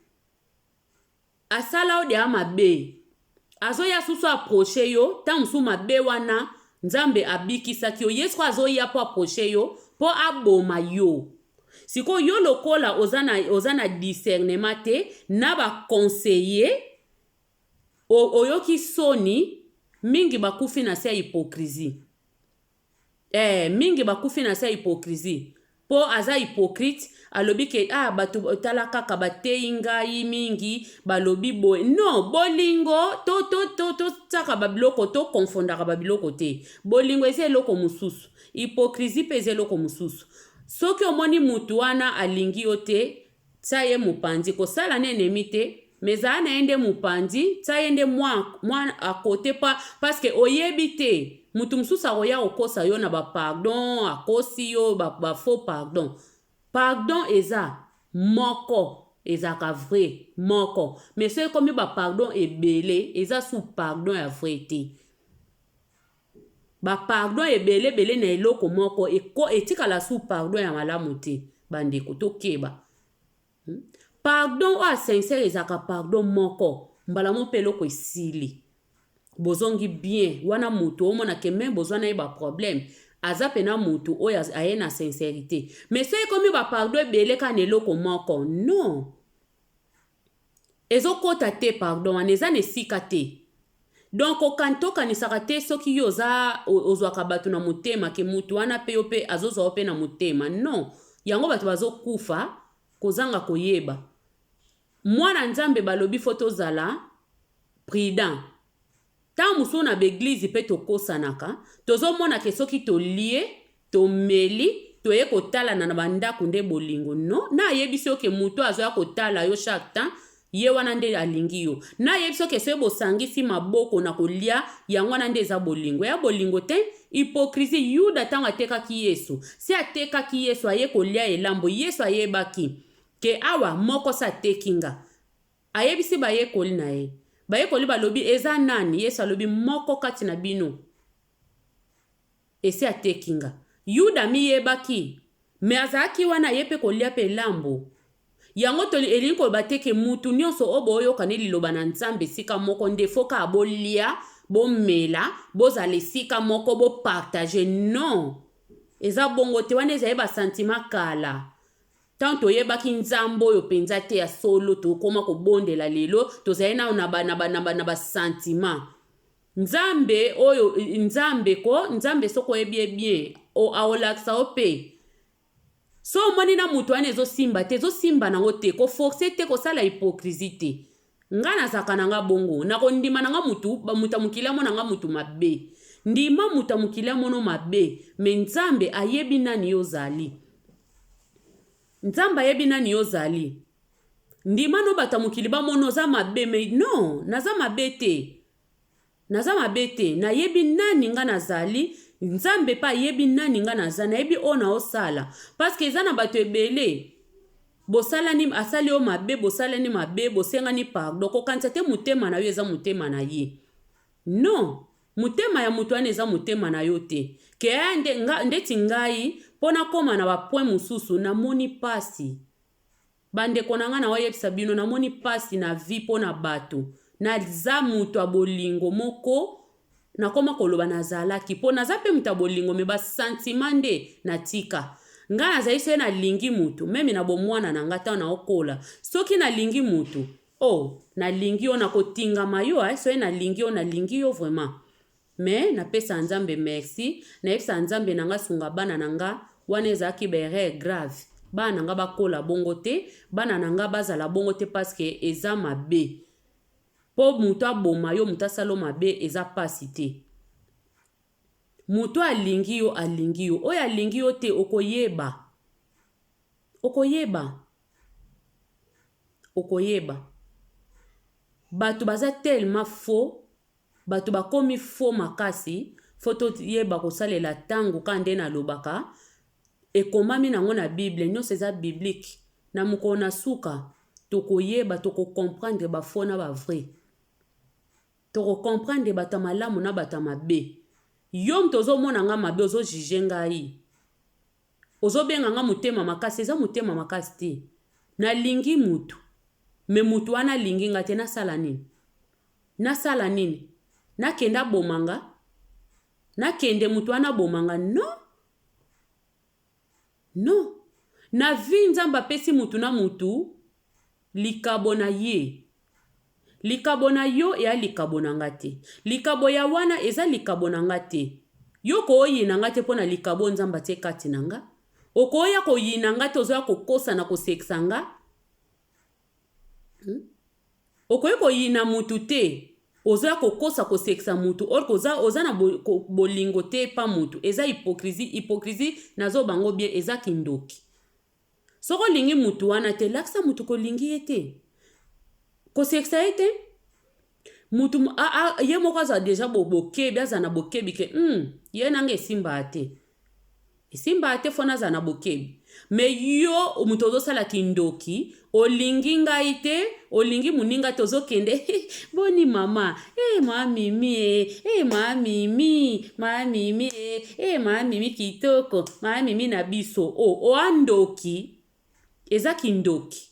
asala yo deja mabe, azoya susu approche yo ntango mosusu mabe wana Nzambe abikisaki yo, ye sikoyo azoya po approche yo po aboma yo. Sikoyo yo lokola oza na discernement te na ba conseiller, oyoki soni mingi bakufi na se ya hypocrisie. Eh mingi bakufi na se ya hypocrisie po aza hypocrite, alobi ke ah bato tala kaka bateyi ngai mingi balobi boye. Non, bolingo to to to to tiaka ba biloko, to confondaka ba biloko te. Bolingo eza eloko mosusu, hypocrisie pe eza eloko mosusu. Soki omoni mutu wana alingi yo te, tia ye mopanzi, kosala na ennemi te, mais zala na ye nde mopanzi, tia ye nde mwa mwa à côté pa parce que oyebi te mutu mosusu akoya kokosa yo na ba pardon, akosi yo ba faux pardon. Pardon eza moko ezalaka vrai moko, mais soki ekomi ba pardon ebele eza sous pardon ya vrai te. Ba pardon ebele ebele na eloko moko etikala sous pardon ya malamu te. Bandeko tokeba. Pardon oyo sincère ezalaka pardon moko, mbala moko mpe eloko esili, bozongi bien. Wana moto omona ke me bozwa na ye ba problème, aza pena moto oyo aye na sincérité. Mais soki ekomi ba pardon ebele kaka na eloko moko, non, ezokota te. Pardon wana eza na esika te. Donc tokanisaka te soki yo oza ozwaka bato na motema ke motu wana mpe yo mpe azozwa yo mpe na motema, non. Yango bato bazokufa kozanga koyeba. Mwana Nzambe balobi fo tozala prudent. Ntango mosusu na baeglize mpe tokosanaka, tozomona ke soki tolie tomeli toye kotalana na bandako nde bolingo. Non, na ayebisi yo ke moto azoya kotala yo chaque temps, ye wana nde alingi yo. Na ayebisi yo ke soki bosangisi maboko na kolia, yango wana nde eza bolingo. Ya bolingo te, hypocrisie. Yuda ntango atekaki Yesu, si atekaki Yesu aye kolia elambo, Yesu ayebaki ke awa moko se ateki nga. Ayebisi bayekoli na ye. Bayekoli balobi eza nani? Yesu alobi moko kati na bino esi ateki nga. Yuda amiyebaki, me azalaki wana aye mpe kolia mpe elambo. Yango elingi koloba te ke mutu nyonso oyo boyoka ne liloba na Nzambe esika moko nde fo kaka bolia, bomela, bozala esika moko, bopartage. Non, eza bongo te. Wana ezali ba sentiment kala. Tango toyebaki Nzambe oyo mpenza te ya solo, tokoma kobondela lelo, tozali nano na ba, na ba, na ba, na ba sentiment. Nzambe oyo, Nzambe ko, Nzambe soki oyebi ye bien, aolakisa yo mpe. So omoni na moto wana ezosimba te, ezosimba nango te, koforce te, kosala hypocrisie te. Nga nazalaka na nga bongo, nakondima na nga mutu, moto ya mokili amona nga mutu mabe. Ndima moto ya mokili amono mabe, me Nzambe ayebi nani yo ozali. Nzambe ayebi nani yo ozali. Ndima no bato ya mokili bamona oza mabe, me non, naza mabe te. Naza mabe te, nayebi nani nga nazali, Nzambe pe ayebi nani nga naza, nayebi oyo naosala. Parce que eza na bato ebele bosalani, asali yo mabe, bosalani mabe, bosengani pardon, kokanisa te motema na yo eza motema na ye. Non, motema ya moto wana eza motema na yo te. Ke nde, nga, ndeti ngai, mpo nakoma na ba point mosusu, namoni pasi. Ba ndeko na nga nao yebisa bino na moni pasi na vie pona batu na za mutu ya bolingo moko nakoma koloba nazalaki po naza pe mutu ya bolingo mais ba sentiment nde na tika nga nazali soki na lingi mutu meme na bomwana na nga tango nao kola soki na lingi mutu oh na lingi yo nako tingama yo eh soki na lingi yo na lingi yo vraiment Mais na pesa nzambe merci na yebisa nzambe na nga sunga bana na nga wana ezalaki ba erreur grave bana na nga bakola bongo te bana na nga bazala bongo te parce que eza mabe po mutu aboma yo mutu asala yo mabe eza pasi te mutu alingi yo alingi yo oyo alingi yo te okoyeba okoyeba okoyeba bato baza tellement faux Batu bakomi faux makasi faut toyeba kosalela tango kaka nde nalobaka ekomami nango na bible nionso eza biblique na mokolo na suka tokoyeba toko comprendre ba faux na ba vrai toko comprendre bato ya malamu na bato ya mabe yo moto ozomona nga mabe ozo juge ngai ozobenga nga motema makasi eza motema makasi te nalingi mutu me mutu wana alingi nga te nasala nini Nasala nini? Nakende aboma nga? Nakende mutu wana aboma nga? Non! Non! Na vie Nzambe apesi mutu na mutu likabo na ye. Likabo na yo eya likabo na nga te. Likabo ya wana eza likabo na nga te. Yo koyina nga te mpo na likabo Nzambe atie kati na nga. Okoya koyina nga te ozoya kokosa na kosekisa nga. Hmm? Okoki koyina mutu te ozoya kokosa kosekisa mutu or oza, oza na bo, ko, bolingo te pa mutu eza hypocrisie hypocrisie nazo bango bien eza kindoki soki olingi mutu wana te lakisa mutu kolingi ye te kosekisa ye te mutu a, a, ye moko azala deja bokebi azala na bokebi ke mm, ye nanga esimbaa te Esimbaka te faut nazala na bokebi. Mais yo moto ozosala kindoki olingi ngai te olingi moninga te ozokende boni mama eh ma mimi eh eh ma mimi ma mimi eh eh ma mimi kitoko ma mimi na biso o oh, oa ndoki eza kindoki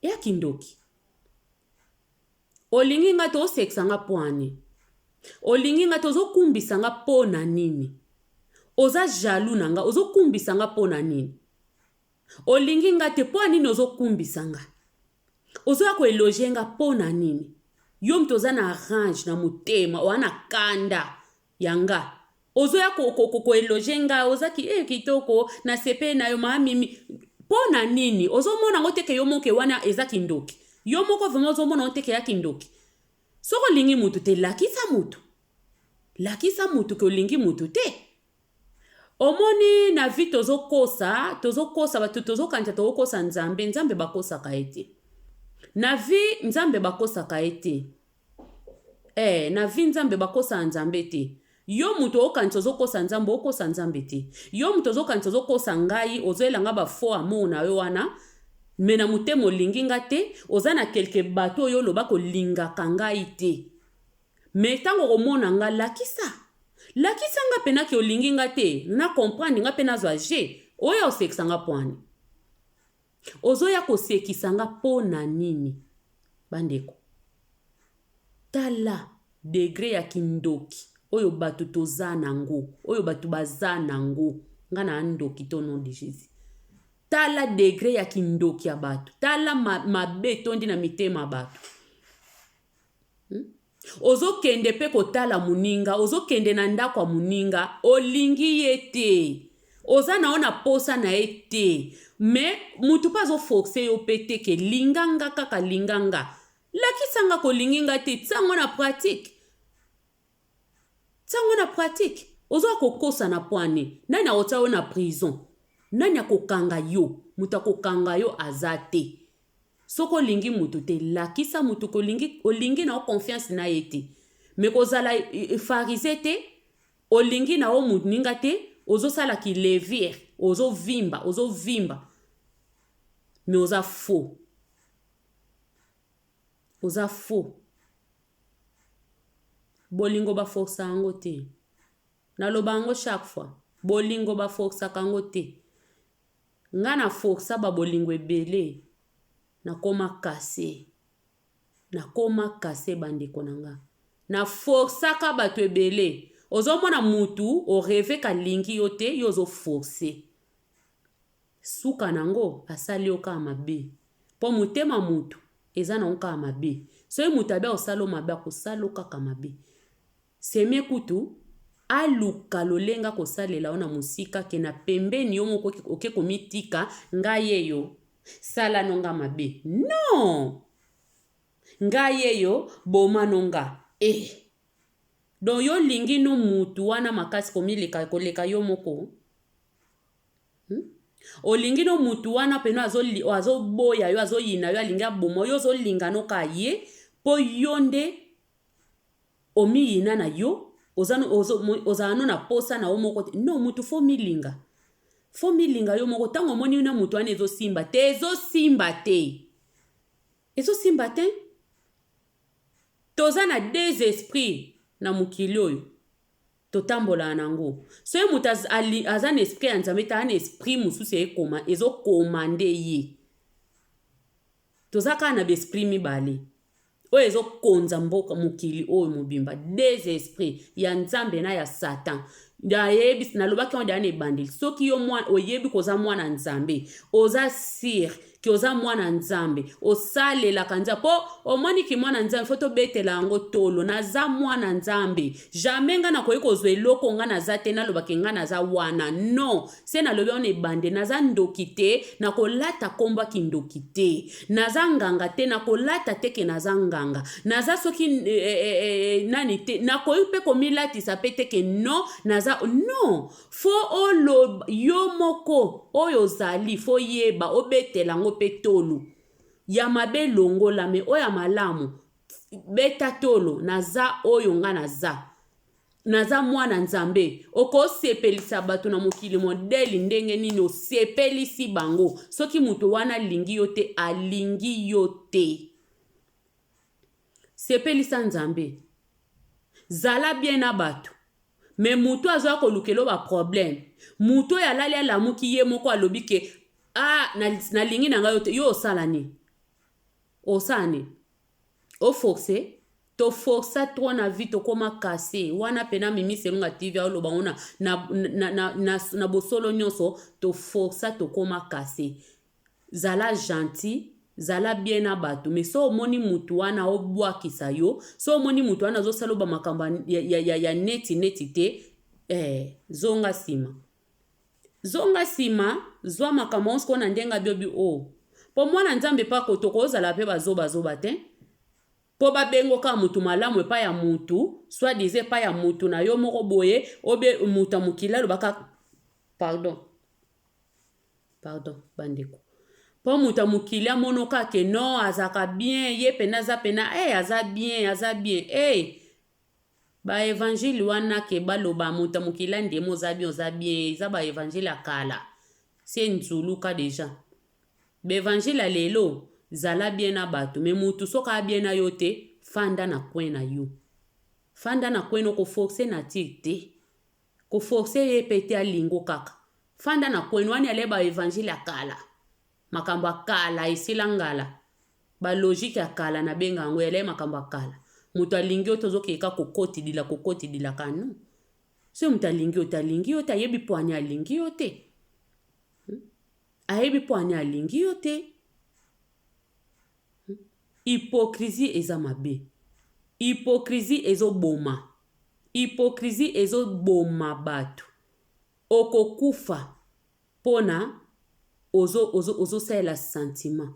ya kindoki Olingi nga te osekisa nga poani olingi nga te ozokumbisa nga po na nini oza jaloux na nga ozokumbisa nga po na nini olingi nga te po nini ozokumbisa nga ozoya ko eloge nga po na nini yo moto oza na range na motema oa na kanda ya nga ozoya ko ko ko eloge nga oza ki eh kitoko na sepeli na yo ma mimi mpo na nini ozomona yango te ke yo moko wana eza kindoki yo moko vraiment ozomona yango te ke ya kindoki soki olingi mutu te lakisa mutu lakisa mutu ke olingi mutu te omoni na vie tozokosa tozokosa bato tozokanisa tokokosa nzambe nzambe bakosaka ye te na vie nzambe bakosaka ye te Eh na vie nzambe bakosaka nzambe te yo mutu okanisa ozokosa nzambe okosa nzambe te yo mutu ozokanisa ozokosa ngai ozoyela nga ba faux amour na yo wana me na motema olingi nga te oza na quelque bato oyo oloba kolingaka ngai te me ntango okomona nga lakisa lakisa nga pena ke olingi nga te na comprendre nga mpe nazwa je oyo osekisa nga pwani Ozoya kosekisa nga po na nini? Bandeko tala degre ya kindoki oyo batu toza nango oyo batu baza nango nga na ndoki to nom de Jesus tala degre ya kindoki ya batu tala mabe etondi na mitema batu hmm? Ozokende pe kotala muninga, ozokende na ndako ya muninga, olingi ye te. Oza na yo na posa na ye te. Mais mutu pe azo forcer yo pe te ke linga nga kaka linga nga. Lakisa nga kolingi nga te, tia ngo na pratique. Tia ngo na pratique. Ozo kokosa na pwani. Nani akotia yo na prison? Nani akokanga yo? Mutu akokanga yo aza te. Soki olingi mutu te, lakisa mutu ke olingi, olingi na yo confiance na ye te. Mais kozala pharisee te, olingi na yo moninga te, ozosala ki levire, ozovimba, ozovimba. Mais oza faux. Oza faux. Bolingo ba força yango te. Naloba yango chaque fois. Bolingo ba forçaka yango te. Nga na força ba bolingo ebele nakoma casse. Nakoma casse ba ndeko na nga. Na forçaka batu ebele. Ozomona mutu o reve kalingi yo te yo ozo force. Suka nango asali yo kaka mabe. Po motema mutu eza nango kaka mabe. Soki mutu abi akosala yo mabe akosala yo kaka mabe. Semie kutu aluka lolenge akosalela yo na mosika ke na pembeni yo moko oke komitika nga yeyo sala no nga mabe non nga yeyo boma no nga eh donc yo olingi no mutu wana makasi komileka koleka yo moko hmm? Olingi no mutu wana peno azoboya yo azoyina yo alingi aboma yo ozolinga no ka ye po yo nde Omiyina na yo, oza ozo, ozala no na posa na yo moko te. Non, mutu faut milinga. Faut milinga yo moko. Tango omoni na mutu wana ezo simba te, ezo simba te. Ezo simba te. Toza na deux esprits na mokili oyo. Totambolaka na yango. Soki mutu aza na esprit ya Nzambe te, aza na esprit mosusu ekoma, ezo commander ye. Toza kaka na ba esprit mibale. Oyo ezo konza mboka mokili oyo mobimba des esprits ya nzambe na ya satan nayebi nalobaki yango deja na ebandeli soki yo mwana oyebi koza mwana nzambe oza sire ke oza mwana nzambe osalelaka nzambe mpo omoni ki mwana nzambe fo tobetela yango tolo naza mwana nzambe jamais ngai nakoki kozwa eloko ngai naza te naloba ke ngai naza wana non Se nalobi yango na ebandeli, naza ndoki te, nakolata kombo ya kindoki te. Naza nganga te, nakolata te ke naza nganga. Naza soki eh, eh, eh, nani te, nakoki mpe komilatisa mpe te ke non, naza non. Fo oloba yo moko oyo ozali, fo yeba obetela yango mpe tolo. Ya mabe longola, me oyo ya malamu beta tolo, naza oyo nga naza. Naza mwana Nzambe. Okosepelisa bato na mokili modele ndenge nini osepelisi bango soki moto wana alingi yo te alingi yo te. Sepelisa Nzambe. Zala bien na bato. Me moto azoya kolukela yo ba problème. Moto oyo alali alamuki ye moko alobi ke ah nalingi na ngai yo te. Yo osala nini? Osala nini? O force? To força trop na vie tokoma casse wana pena mimi selunga TV aoloba ngo na, na, na, na, na, na bosolo nyonso to força tokoma casse zala gentil zala bien na bato mais so omoni mutu wana obwakisa yo so omoni mutu wana azosala ba makambo ya, ya, ya, ya neti neti te eh, zonga nsima zonga nsima zwa makambo yango sikoyo na ndenge abiobi o oh. mpo mwana nzambe pako tokozala mpe bazobazoba te mpo babengo kaka motu malamu epai ya motu soit disant epai ya motu na yo moko boye obe motu ya mokili alobaka pardon pardon bandeko mpo moto ya mokili amonoka ke non azalaka bien ye mpena aza mpena hey, eh, aza bien aza bien hey. Eh, Ba evangile wana ke baloba moto ya mokili andima oza bien oza bien eza ba evangile ya kala se nzuluka deja ba evangile ya lelo zala bien na bato me mutu soki a bien na yo te fanda na coin na yo fanda na coin ko forcer nature te ko forcer ye pe te alingo kaka fanda na coin wana ale ba evangile ya kala Makambo ya kala esila ngala. Ba logique ya kala na benga yango yalai makambo ya kala. Moto alingi yo te ozokende kaka kokotidila kokotidila kaka non. Soki moto alingi yo te alingi yo te ayebi mpo ani alingi yo te. Hmm? Ayebi mpo ani alingi yo te. Hmm? Hypocrisie eza mabe. Hypocrisie ezoboma. Hypocrisie ezoboma bato. Okokufa. Pona ozo ozo ozosalela sentiment.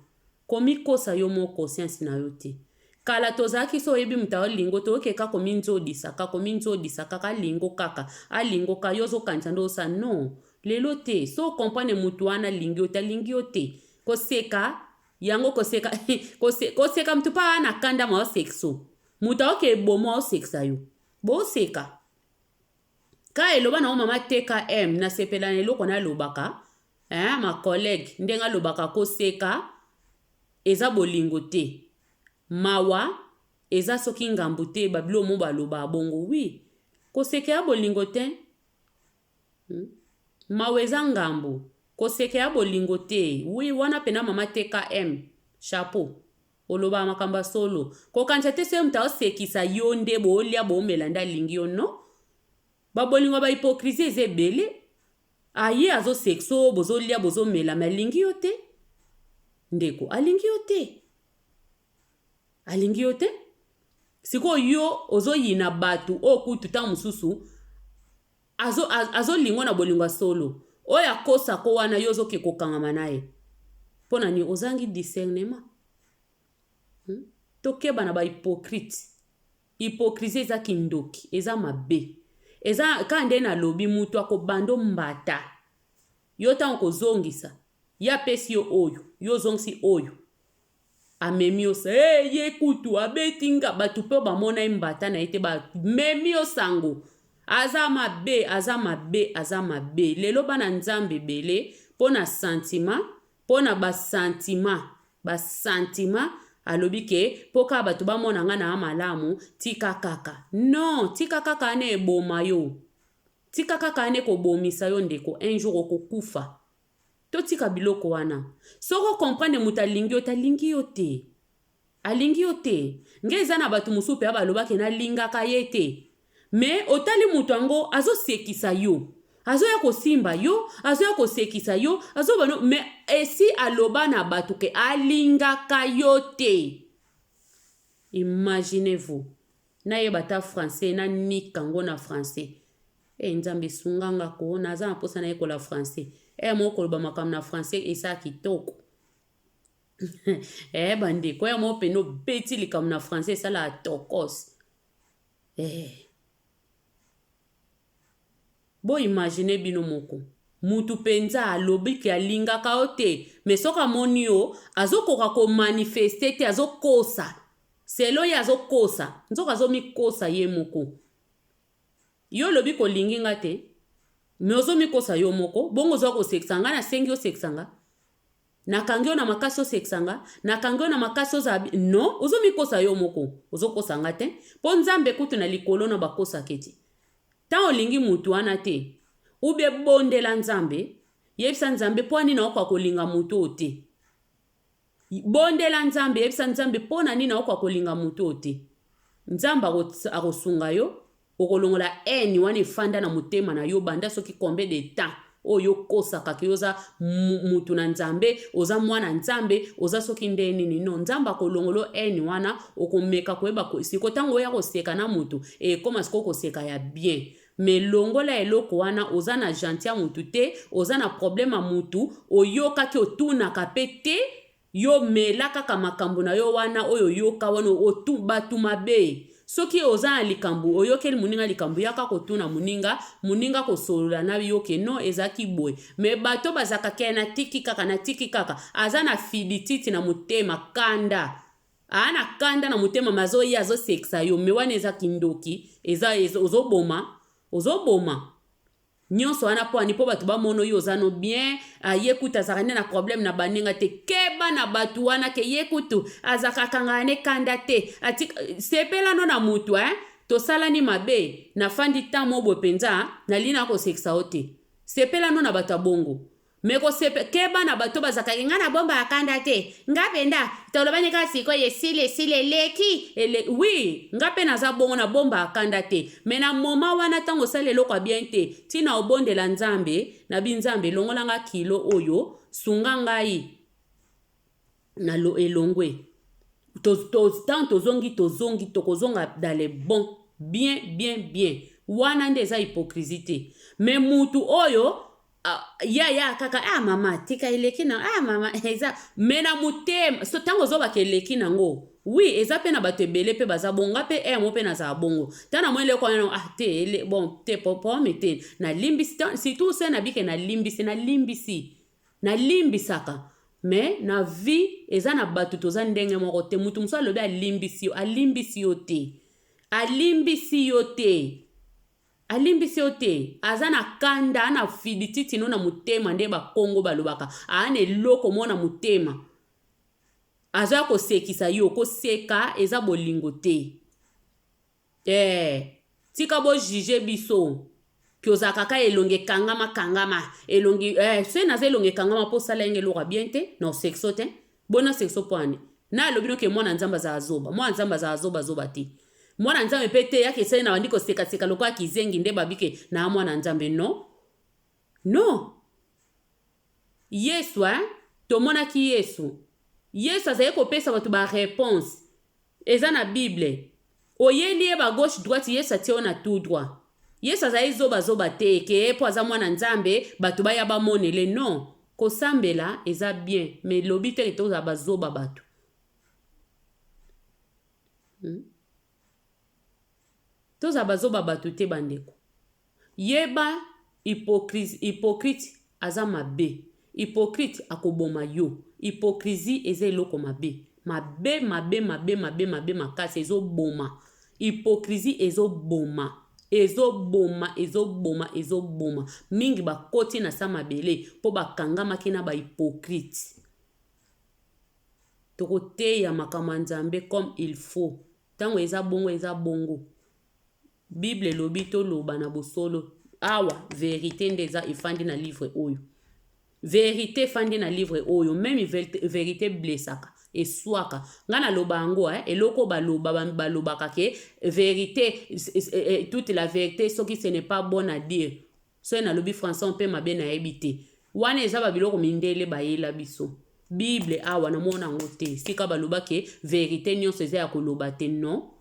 Komikosa yo moko conscience na yo te. Kala tozalaki so oyebi moto aolingo te oke kaka kominzodisa kaka kominzodisa kaka alingo kaka alingo kaka yo ozokanisa nde osala non lelo te so okomprendre moto wana alingi yo te alingi yo te koseka. Yango koseka kose, koseka mutu pa na kanda ma osekso. Mutu aoke ebomo aosekisa yo. Boseka. Ka eloba na mama TKM na sepela na eloko na lobaka. Hein, ma collègue ndenge alobaka koseka eza bolingo te. Mawa eza soki ngambo te ba bilo mo baloba bongo oui. Koseka ya bolingo te. Mawa eza ngambo. Koseka ya bolingo te. Oui, wana pena mama TKM. Chapeau. Olobaka makambo ya solo. Kokanisa te soki moto aosekisa yo nde bolia bomela nde alingi yo non. Ba bolingo ba hypocrisie eza ebele. Aye azosekisa oyo bozolia bozomela mais alingi yo te. Ndeko, alingi yo te. Alingi yo te. Sikoyo yo ozoyina bato oyo kutu ntango mosusu azolingo na bolingo ya solo. Oyo akosako wana yo ozoke kokangama na ye. Mpo na nini? Ozangi discernement. Tokeba na ba hypocrite. Hypocrisie eza kindoki, eza mabe. Eza kaka nde nalobi mutu akobanda mbata. Yo ntango kozongisa, ye apesi yo oyo, yo ozongisi oyo. Amemi yo sa hey, ye kutu abeti nga bato mpe bamona ye mbata na ye te bamemi yo sango aza mabe aza mabe aza mabe lelo bana nzambe ebele mpo na sentiment mpo na basentiment basentiment alobi ke mpo kaka bato bamona nga na malamu tika kaka non tika kaka wana eboma yo tika kaka wana ekobomisa yo ndeko un jour okokufa. Totika biloko wana. Soki o comprendre moto alingi yo te, alingi yo te. Alingi yo te. Nge eza na bato mosusu mpe balobaki nalingaka ye te. Mais otali moto yango azosekisa yo. Azoya kosimba yo, azoya kosekisa yo, azoba no, mais esi aloba na bato ke alingaka yo te. Imaginez-vous. Nayeba ata français, nanika yango na français. Eh Nzambe sunga nga ko, naza na posa nayekola français. Eh moko koloba makambo na français esa kitoko. Eh bandeko, ya moko pene obeti likambo na français esala tokos. Eh. Bo imagine bino moko. Mutu penza alobi ke alingaka yo te, mais soki amoni yo, azokoka ko manifester te, azokosa. Selon ye azokosa, nzoka azomikosa ye moko. Yo olobi kolingi nga te, mais ozomikosa yo moko, bongo oza kosekisa nga, nasengi osekisa nga. Nakangi yo na makasi osekisa nga, nakangi yo na makasi ozala non, ozomikosa yo moko, ozokosa nga te, po Nzambe kutu na likolo na bakosaka ete. Tango olingi mutu wana te, ou bien bondela Nzambe, yebisa Nzambe po nini nakoka kolinga mutu oyo te. Bondela Nzambe, yebisa Nzambe po na nini nakoka kolinga mutu oyo te. Nzambe akosunga yo, okolongola haine wana efanda na motema na yo banda soki combien de temps oyo okosaka ke oza mutu na Nzambe, oza mwana Nzambe, oza soki nde nini. Non, Nzambe akolongola haine wana, okomeka koyeba siko ntango oya koseka na mutu, ekoma siko koseka ya bien. Mais longola eloko wana, oza na gentil ya mutu te, oza na problème ya mutu, oyokaki otunaka pe te, yo mela kaka makambo na yo wana oyo oyoka wana otu bato mabe. Soki oza na likambo, oyokeli moninga likambo, yaka kotuna moninga, moninga kosolola na yo ke non ezalaki boye. Mais bato bazalaka ke natiki kaka, natiki kaka, aza na fidititi na motema, kanda. Aa na kanda na motema, mais azoya azosekisa yo, mais wana eza kindoki, eza ozoboma, ozoboma. Nyonso wana mpo ani mpo bato bamono yo oza no bien, ye kutu azalaka nde na problème na baninga te. Keba na bato wana ke ye kutu azalaka akangaka ne kanda te. Atika sepela no na mutu hein. Tosalani mabe, nafandi temps moko boye mpenza, nalingi na kosekisa yo te. Sepela no na bato ya bongo. Me kosepe keba na bato bazalaka ke nga nabombaka kanda te. Nga mpenza tolobani kaka sikoyo esili esili eleki ele oui nga mpe naza bongo nabombaka kanda te. Me na moment wana ntango osali eloko ya bien te, ntina obondela Nzambe, nabi Nzambe longola nga kilo oyo, sunga ngai na lo elongwe. Tant tozongi tozongi tokozonga dans le bon bien bien bien. Wana nde eza hypocrisie te. Me mutu oyo ya ya kaka ah mama tika eleki na ah mama eza me na motema so ntango ozobaka eleki nango oui eza mpe na bato ebele mpe baza bongo nga mpe eh mo mpe nazala bongo ntango namoni eloko wana ah te ele, bon te pome te nalimbisi surtout se nabike nalimbisi nalimbisi nalimbisaka. Mais na vie eza na bato toza ndenge moko te. Moto mosusu alobi alimbisi yo, alimbisi yo te, alimbisi yo te, alimbisi yo te. Aza na kanda, na fidititi no na motema. Nde bakongo balobaka, aa na eloko mo na motema, aza kosekisa yo. Koseka eza bolingo te. Tika bojuger biso ke ozalaka kaka elongi ekangama kangama elongi. Soki naza elongi ekangama mpo osala yenge eloko ya bien te, na osekiso te. Bona sekiso mpo ani na alobi noke mwana Nzambe azala zoba. Mwana Nzambe azala zoba zoba te. Mwana Nzambe mpe te yaki esali na bandi kosekaseka lokola kizengi nde babike na mwana Nzambe. Non, non. Yesu, eh? Tomonaki Yesu. Yesu azali kopesa bato baréponse. Eza na Bible. Oyeli ye bagauche droite, Yesu atie yo na tout droit. Yesu azali zobazoba te ke mpo aza mwana Nzambe, bato baya bamonele. Non, kosambela eza bien, mais lobi te tozala bazoba bato. Tozala bazoba bato te. Bandeko, yeba hypocrite aza mabe. Hypocrite akoboma yo. Hypocrisie eza eloko mabe, mabe, mabe, mabe, mabe, mabe makasi. Ezoboma. Hypocrisie ezoboma, ezoboma, ezoboma, ezoboma mingi. Bakoti na sa mabele mpo bakangamaki na bahypocrite. Tokoteya makambo ya Nzambe comme il faut. Ntango eza bongo, eza bongo. Bible elobi toloba na bosolo. Awa vérité nde eza efandi na livre oyo. Vérité efandi na livre oyo. Même vérité blessaka, eswaka. Ngai naloba yango, eh, eloko baloba, balobaka ke vérité, toute la vérité, soki ce n'est pas bon à dire. Soki nalobi français mpe mabe, nayebi te. Wana eza babiloko mindele bayela biso. Bible awa namona yango te sika baloba ke vérité nyonso eza ya koloba te. Non,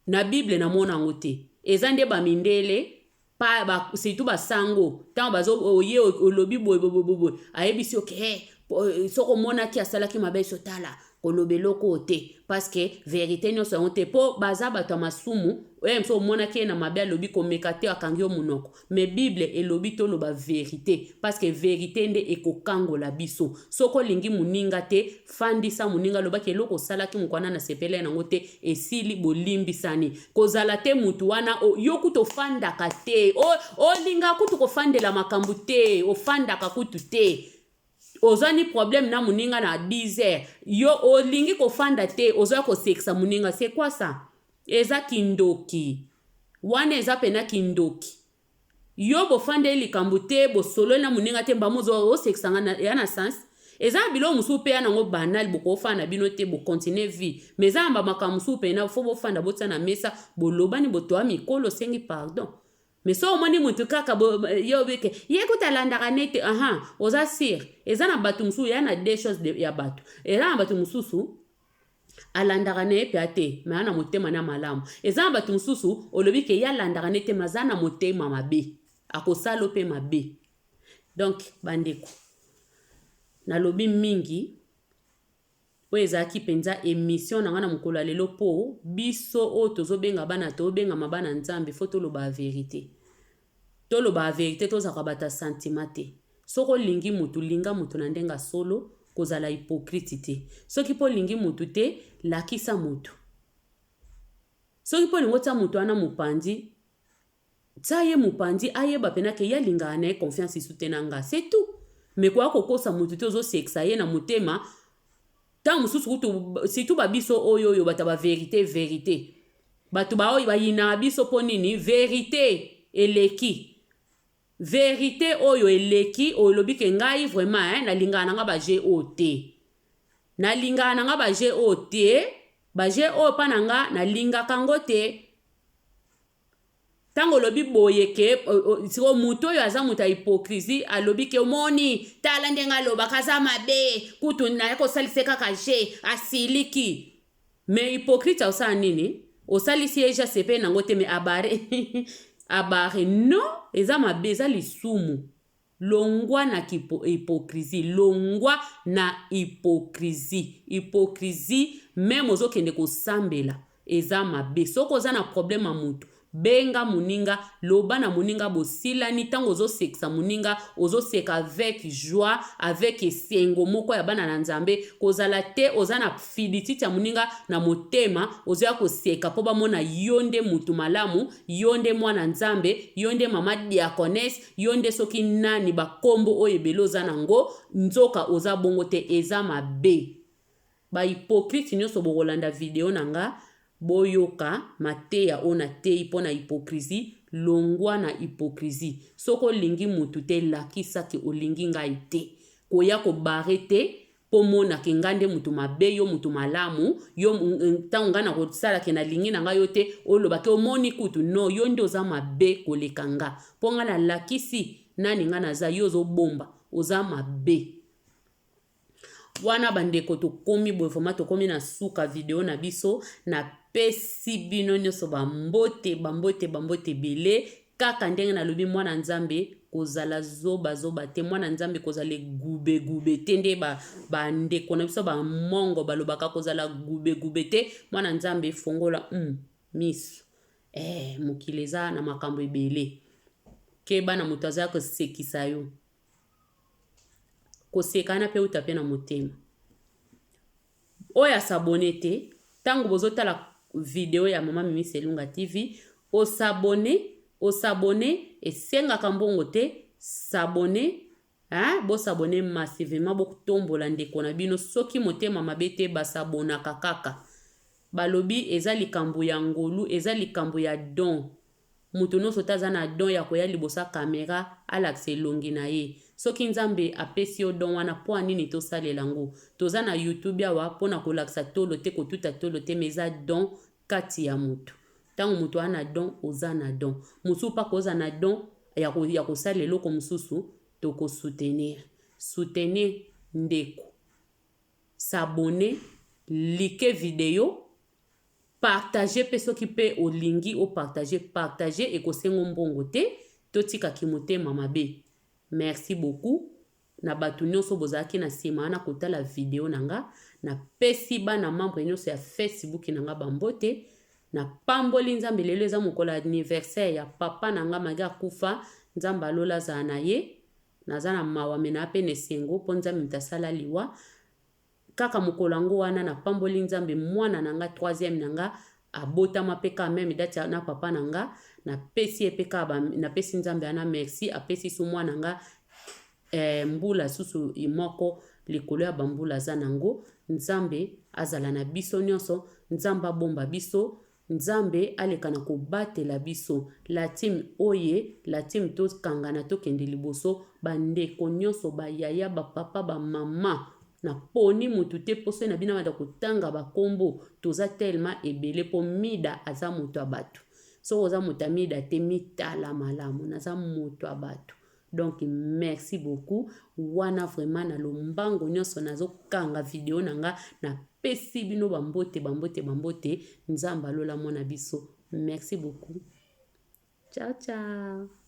na Bible namona yango te. Eza nde bamindele pa ba, surtout basango. Ntango bazo oye olobi boye boye boye, ayebisi yo ke hey, soki omonaki asalaki mabe, so tala koloba eloko oyo te, parce que vérité nyonso yango te, mpo baza bato ya masumu. Oyo moso omonaki ye na mabe, alobi komeka te, akangi yo monoko. Mais Bible elobi toloba vérité, parce que vérité nde ekokangola biso. Soki olingi moninga te, fandisa moninga, alobaki eloko osalaki mokwana na sepele nango te, esili, bolimbisani. Kozala te mutu wana yo kutu ofandaka te, olinga kutu kofandela makambo te, ofandaka kutu te. Ozwani problème na moninga na 10 heures, yo olingi kofanda te, ozwa kosekisa moninga. C'est quoi ça? Eza kindoki wana, eza pena kindoki. Yo bofandeli likambo te, bosololi na moninga te, mbamo osekisa nga ya na sens. Eza na biloko mosusu mpe ya nango banal, bokofanda na bino te, bocontinue vie. Mais eza na bamakambo mosusu mpena fo bofanda, botia na mesa, bolobani, botoya mikolo, osengi pardon. Mais so omoni motu kaka yo bike ye kuta alandaka nete, aha, oza sûr. Eza na bato mosusu ya na deux choses ya bato. Eza na bato mosusu alandaka na ye mpe te, me aza na motema na malamu. Eza na bato mosusu olobi ke ye alandaka ne te, me aza na motema mabe, akosala mpe mabe. Donc bandeko, nalobi mingi. Oyo ezalaki mpenza émission na ngai na mokolo ya lelo, mpo biso oyo tozobenga bana, tobengama bana Nzambe, fo toloba vérité. Toloba vérité, tozalaka bato ya sentiment te. Soki olingi motu, linga motu na ndenge ya solo, kozala hypocrite te. Soki mpo olingi motu te, lakisa motu. Soki mpo olingi otia motu wana mopanzi, tia ye mopanzi, ayeba mpena ke ye alingaka na ye confiance isu te na nga, c'est tout. Mais koya kokosa motu te, ozosekisa ye na motema. Ntango mosusu kutu, surtout babiso oyo bato ya bavérité, vérité, bato baoyo bayinaka biso mpo nini? Vérité eleki, vérité oyo eleki. Olobi ke ngai vraiment, eh, nalingaka na nga baje oyo te, nalingaka na nga baje oyo te, baje oyo mpa na nga nalingaka yango te. Ntango olobi boye ke sikoyo motu oyo aza moto ya hypocrisie, alobi ke omoni, tala ndenge alobaka, aza mabe, kutu naye kosalisa kaka je asiliki. Mais hypocrite osala nini? Osalisi ye je, asepeli nango te, mais abare abare. Non, eza mabe, eza lisumu. Longwa na hypocrisie, longwa na hypocrisie. Hypocrisie, même ozokende kosambela, eza mabe. Soki oza na problème ya motu, Benga moninga, loba na moninga bosilani, ntango ozosekisa moninga, ozoseka avec joie, avec esengo moko ya bana na Nzambe. Kozala te oza na fidititi ya moninga na motema, ozoya koseka mpo bamona yo nde mutu malamu, yo nde mwana Nzambe, yo nde mama diaconesse, yo nde soki nani, bakombo oyo ebele oza nango, nzoka oza bongo te, eza mabe. Ba hypocrite nionso bokolanda video na nga boyoka mateya oyo nateyi pona hypocrisie, longua na hypocrisie soki olingi mutu te lakisa ke olingi ngai te koya ko barre te po mona ke ngai nde mutu mabe yo mutu malamu yo tango ngai nakosala ke nalingi na ngai yo te oloba ke omoni kutu non yo nde oza mabe koleka nga po ngai nalakisi nani ngai naza yo ozobomba oza mabe. Wana ba ndeko tokomi boye vraiment tokomi na suka video na biso na pesi bino nyoso ba mbote ba mbote ba mbote ebele kaka ndenge nalobi mwana nzambe kozala zoba zoba te mwana nzambe kozala egube gube te nde ba ba ndeko na biso ba mongo balobaka kozala gube gube te mwana nzambe fongola miso eh mokili eza na makambo ebele keba na moto aza kosekisa yo Koseka wana pe euta pe na motema. Oyo a s'abonner te, tango bozo tala video ya mama Mimi Selunga TV, o s'abonner, o s'abonner esengaka mbongo te, s'abonner hein, bo s'abonner massivement bo tombola ndeko na bino soki motema mabe te ba s'abonnaka kaka. Balobi eza likambo ya ngolu, eza likambo ya don. Mutu nionso te aza na don ya koya liboso ya camera alakisa elongi na ye. Soki Nzambe apesi yo don wana poa nini tosalela yango? Toza na youtube awa pona kolakisa tolo te kotuta tolo te mais eza don kati ya mutu. Tango mutu aza na don oza na don. Mususu pe akozala na don ya kosala eloko mususu toko soutenir. Soutenir ndeko. S'abonner, like video. Partager pe soki pe olingi o partager partager ekosengo mbongo te totika kimotema mabe merci beaucoup na batu nionso bozalaki na sima wana kotala video na nga na pesi bana membre nionso ya Facebook na nga ba mbote na pamboli nzambe lelo eza mokolo ya anniversaire ya papa na nga mage akufa nzambe alola azala na ye naza na mawa me na pe na esengo po nzambe moto asala liwa Kaka mokolo yango wana na pamboli nzambe mwana na nga troisième na nga abotama pe kaka meme date na papa na nga na pesi ye pe kaka ba na pesi nzambe wana merci apesi su mwana nga eh, mbula susu moko likolo ya ba mbula aza nango nzambe azala na biso nionso nzambe abomba biso Nzambe aleka na kobatela biso la team oye la team tokangana tokende liboso ba ndeko nionso ba yaya ba papa ba maman na poni mutu te po soki na bino nabanda kotanga ba kombo toza tellement ebele po mida aza mutu ya batu soki oza mutu ya mida te mitala malamu naza mutu ya batu Donc merci beaucoup wana vraiment na lombango nyonso nazokanga video na nga napesi bino bambote bambote bambote nzambe alola mwana biso merci beaucoup ciao ciao.